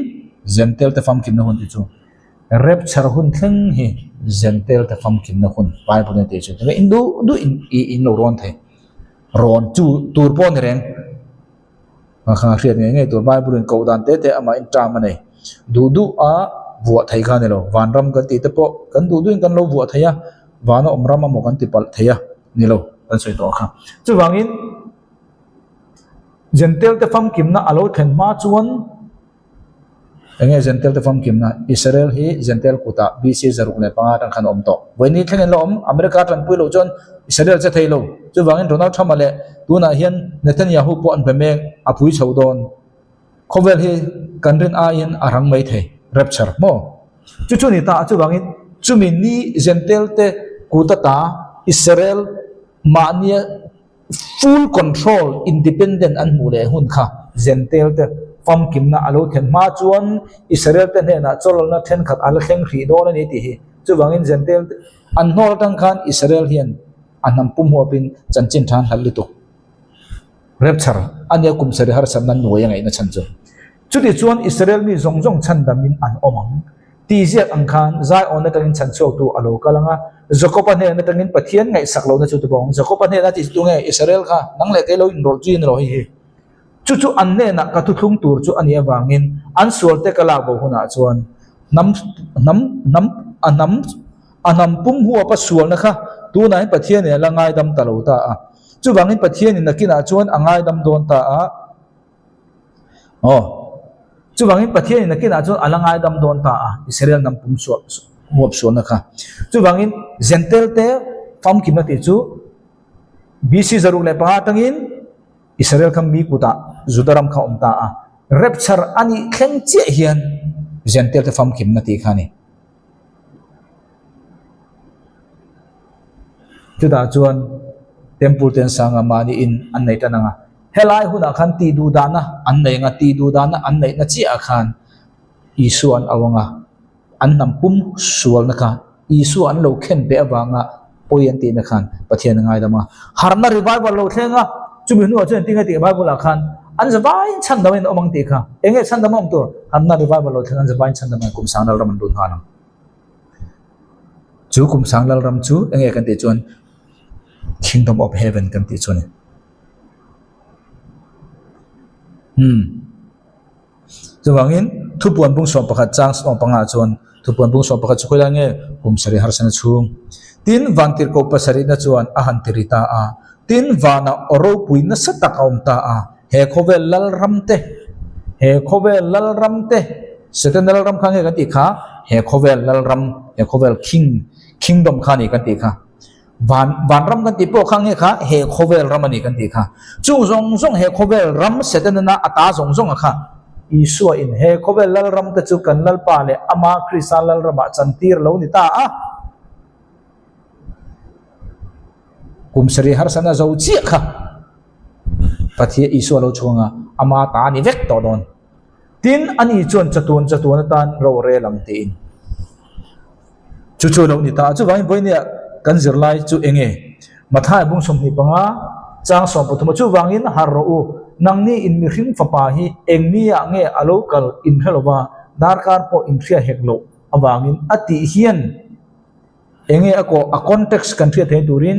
Zentel te famkimna hun tih chu Rapture hun thleng hi Zentel te famkimna hun Bible in a tih chu. In duh duh in in lo rawn thei. Rawn chu tur pawh a ni reng. Kha hriat ngei ngei tur Bible in koh dan te te amah in term a nei. Duh duh a vuah thei kha a ni lo. Vanram kan tih te pawh kan duh duhin kan lo vuah thei a, vana awm ram amaw kan ti palh thei a ni lo kan sawi tawh kha. Chuvangin Jentail te famkimna a lo thlen hma chuan Eng nge Jentail te famkimna? Israel hi Jentail kutah BC 605 atang khan a awm tawh. Vawiin thleng in la awm. America tanpui loh chuan Israel che thei lo. Chuvangin Donald Trump-a leh tunah hian Netanyahu pawh an be mek a pui chho dawn. Khawvel hi kan rin aiin a rang mai thei. Rapture maw? Chu chu ni ta a chuvangin chumi ni Jentail te kut ata Israel mahnia Full control, independent an hmuh leh hun kha Jentail te famkimna a lo thlen hma chuan Israel te hnenah chawlawlna thenkhat a la thleng hrih dawn a ni tih hi. Chuvangin Jentail te an hnawl atang khan Israel hian a hnam pum huapin chanchin tha an hlat lutuk. Rapture a nia kum sarih harsatna nuai a ngaihna chhan chu. Chutichuan Israel mi zawng zawng chhandamin an awm ang. Tih ziak ang khan Zion atangin chhanchhuaktu a lo kal ang a, Jakob-a hnen atangin Pathian ngaihsak lohna chu tubawng. Jakob-a hnena tih chu tunge? Israel kha nang leh kei lo inrawlh chu i ni lo hei hi. Chu chu an hnenah ka thuthlung tur chu a nih avangin an sualte ka lak bo hunah chuan hnam hnam hnam a hnam a hnam pum huapa sualna kha tunah hian Pathianin a la ngaidam ta lo ta a. Chuvangin Pathianin nakinah chuan a ngaidam dawn ta a. Aw. Chuvangin Pathianin nakinah chuan a la ngaidam dawn ta a, Israel hnam pum sual huap sualna kha. Chuvangin Jentail te famkimna tih chu BC 105 atangin Israel kha mi kutah Juda ram kha a awm ta a. Rapture a nih thleng chiah hian Jentail te famkimna tih kha a ni. Chutah chuan Temple te an sang a, mahni in an nei tan ang a. Helai hunah khan tih duh dahna an nei ang a, tih duh dahna an neihna chiahah khan Isua an au ang a, an hnam pum sualna kha Isua an lo khen peh avanga pawi an tihna khan Pathian a ngaidam a. Harhna revival lo thleng a, chumi hnuah chuan engtin nge tih Bible ah khan an zavaiin chhandam in awm ang tih kha. Eng nge chhandam a awm tur? Harhna revival lo thleng an zavaiin chhandam in kum sang lalram an lut nghal ang. Chu kum sang lalram chu eng nge kan tih chuan Kingdom of Heaven kan tih chu a ni. Hmm. Chuvangin thupuan bung 11 chang 15 chuan thupuan bung 11 chu khawilai nge kum sarih harsana chhung. Tin vantirhkoh pasarihna chuan a han ti ri ta a. Tin vanah aw ropui nasa tak a awm ta a. He khawvel lalram te he khawvel lalram te Setana lalram kha nge kan tih kha he khawvel lalram he khawvel king kingdom kha a ni kan tih kha. Van vanram kan tih pawh kha nge kha he khawvel ram a ni kan tih kha. Chung zawng zawng he khawvel ram Setana a ta zawng zawng a kha. Isua in he khawvel lalram te chu kan Lalpa leh ama Krista lalramah chantir lo ni ta a. Kum sarih harsatna zo chiah kha Pathian Isua lo chhuang a, ama ta a ni vek tawh dawn. Tin, ani chuan chatuan chatuan atan ro rel ang tiin. Chu chu lo ni ta a, chuvangin vawinia kan zirlai chu eng nge? Matthai bung 25 chang 13 a chuvangin har rawh u, nangni in mihring fapa hi eng niah nge a lo kal in hre lova, darkar pawh in hria hek loh avangin a tih hian Enge a kawh a context kan hriat theih turin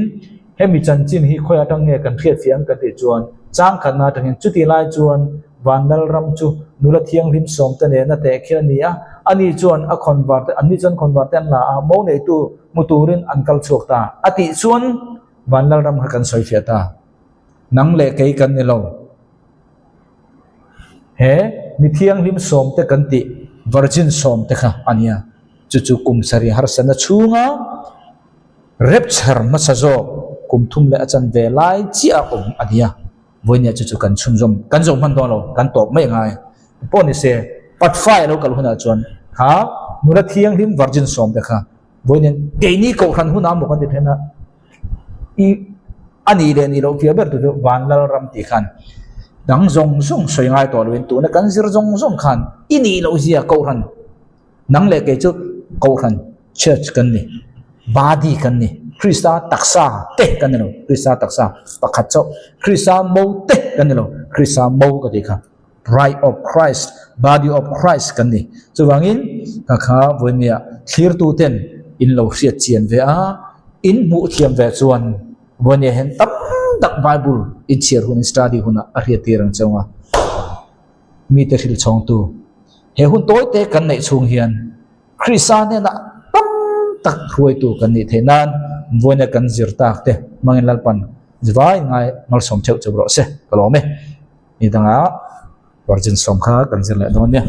hemi chanchin hi khawi atang nge kan hriat fiah ang kan tih chuan chang khatna atangin chuti lai chuan Vanlalram chu nula thianghlim sawmte nena teh khi a ni a, ani chuan a khawnvar te anni chuan khawnvar te an la a, mo neitu hmu turin an kal chhuak ta a tih chuan Vanlalram kha kan sawi fiah ta. Nang leh kei kan ni lo. He mi thianghlim sawmte kan tih virgin sawmte kha a nia. Chu chu kum sarih harsatna chhunga rapture hmasa zawk kum thum leh a chan ve lai chiah a awm a nia. Vawinia chu chu kan chhunzawm kan zawm hman dawn lo, kan tawp mai ngai. Pawh ni se, Patfai a lo kal hunah chuan kha nula thianghlim virgin sawmte kha vawinia keini kohhran hunah maw kan ti then a. I a nih leh nih loh fiah ber tu chu Vanlalram tih khan dang zawng zawng sawi ngai tawh loin tuna kan zir zawng zawng khan i nih loh zia Kohhran nang leh kei chu Kohhran Church kan ni body kan ni Krista taksa te kan ni lo Krista taksa pakhat chauh Krista mo te kan ni lo Krista mo ka tih kha. Bride of Christ, Body of Christ kan ni. Chuvangin ka kha vawinia thlirtu ten in lo hriat chian ve a, in hmuh thiam ve chuan vawinia hian tam tak Bible in chhiar hun, in study hunah a hriat tir ang cheu a. Mite hril chhawngtu he hun tawite kan neih chhung hian Krista hnenah tam tak hruaitu kan nih theih nan vawinia kan zir tak te hmangin Lalpan vai ngai malsawm theuh cheu rawh se ka lawm e. Ni dangah virgin sawm kha kan zir leh dawn nia.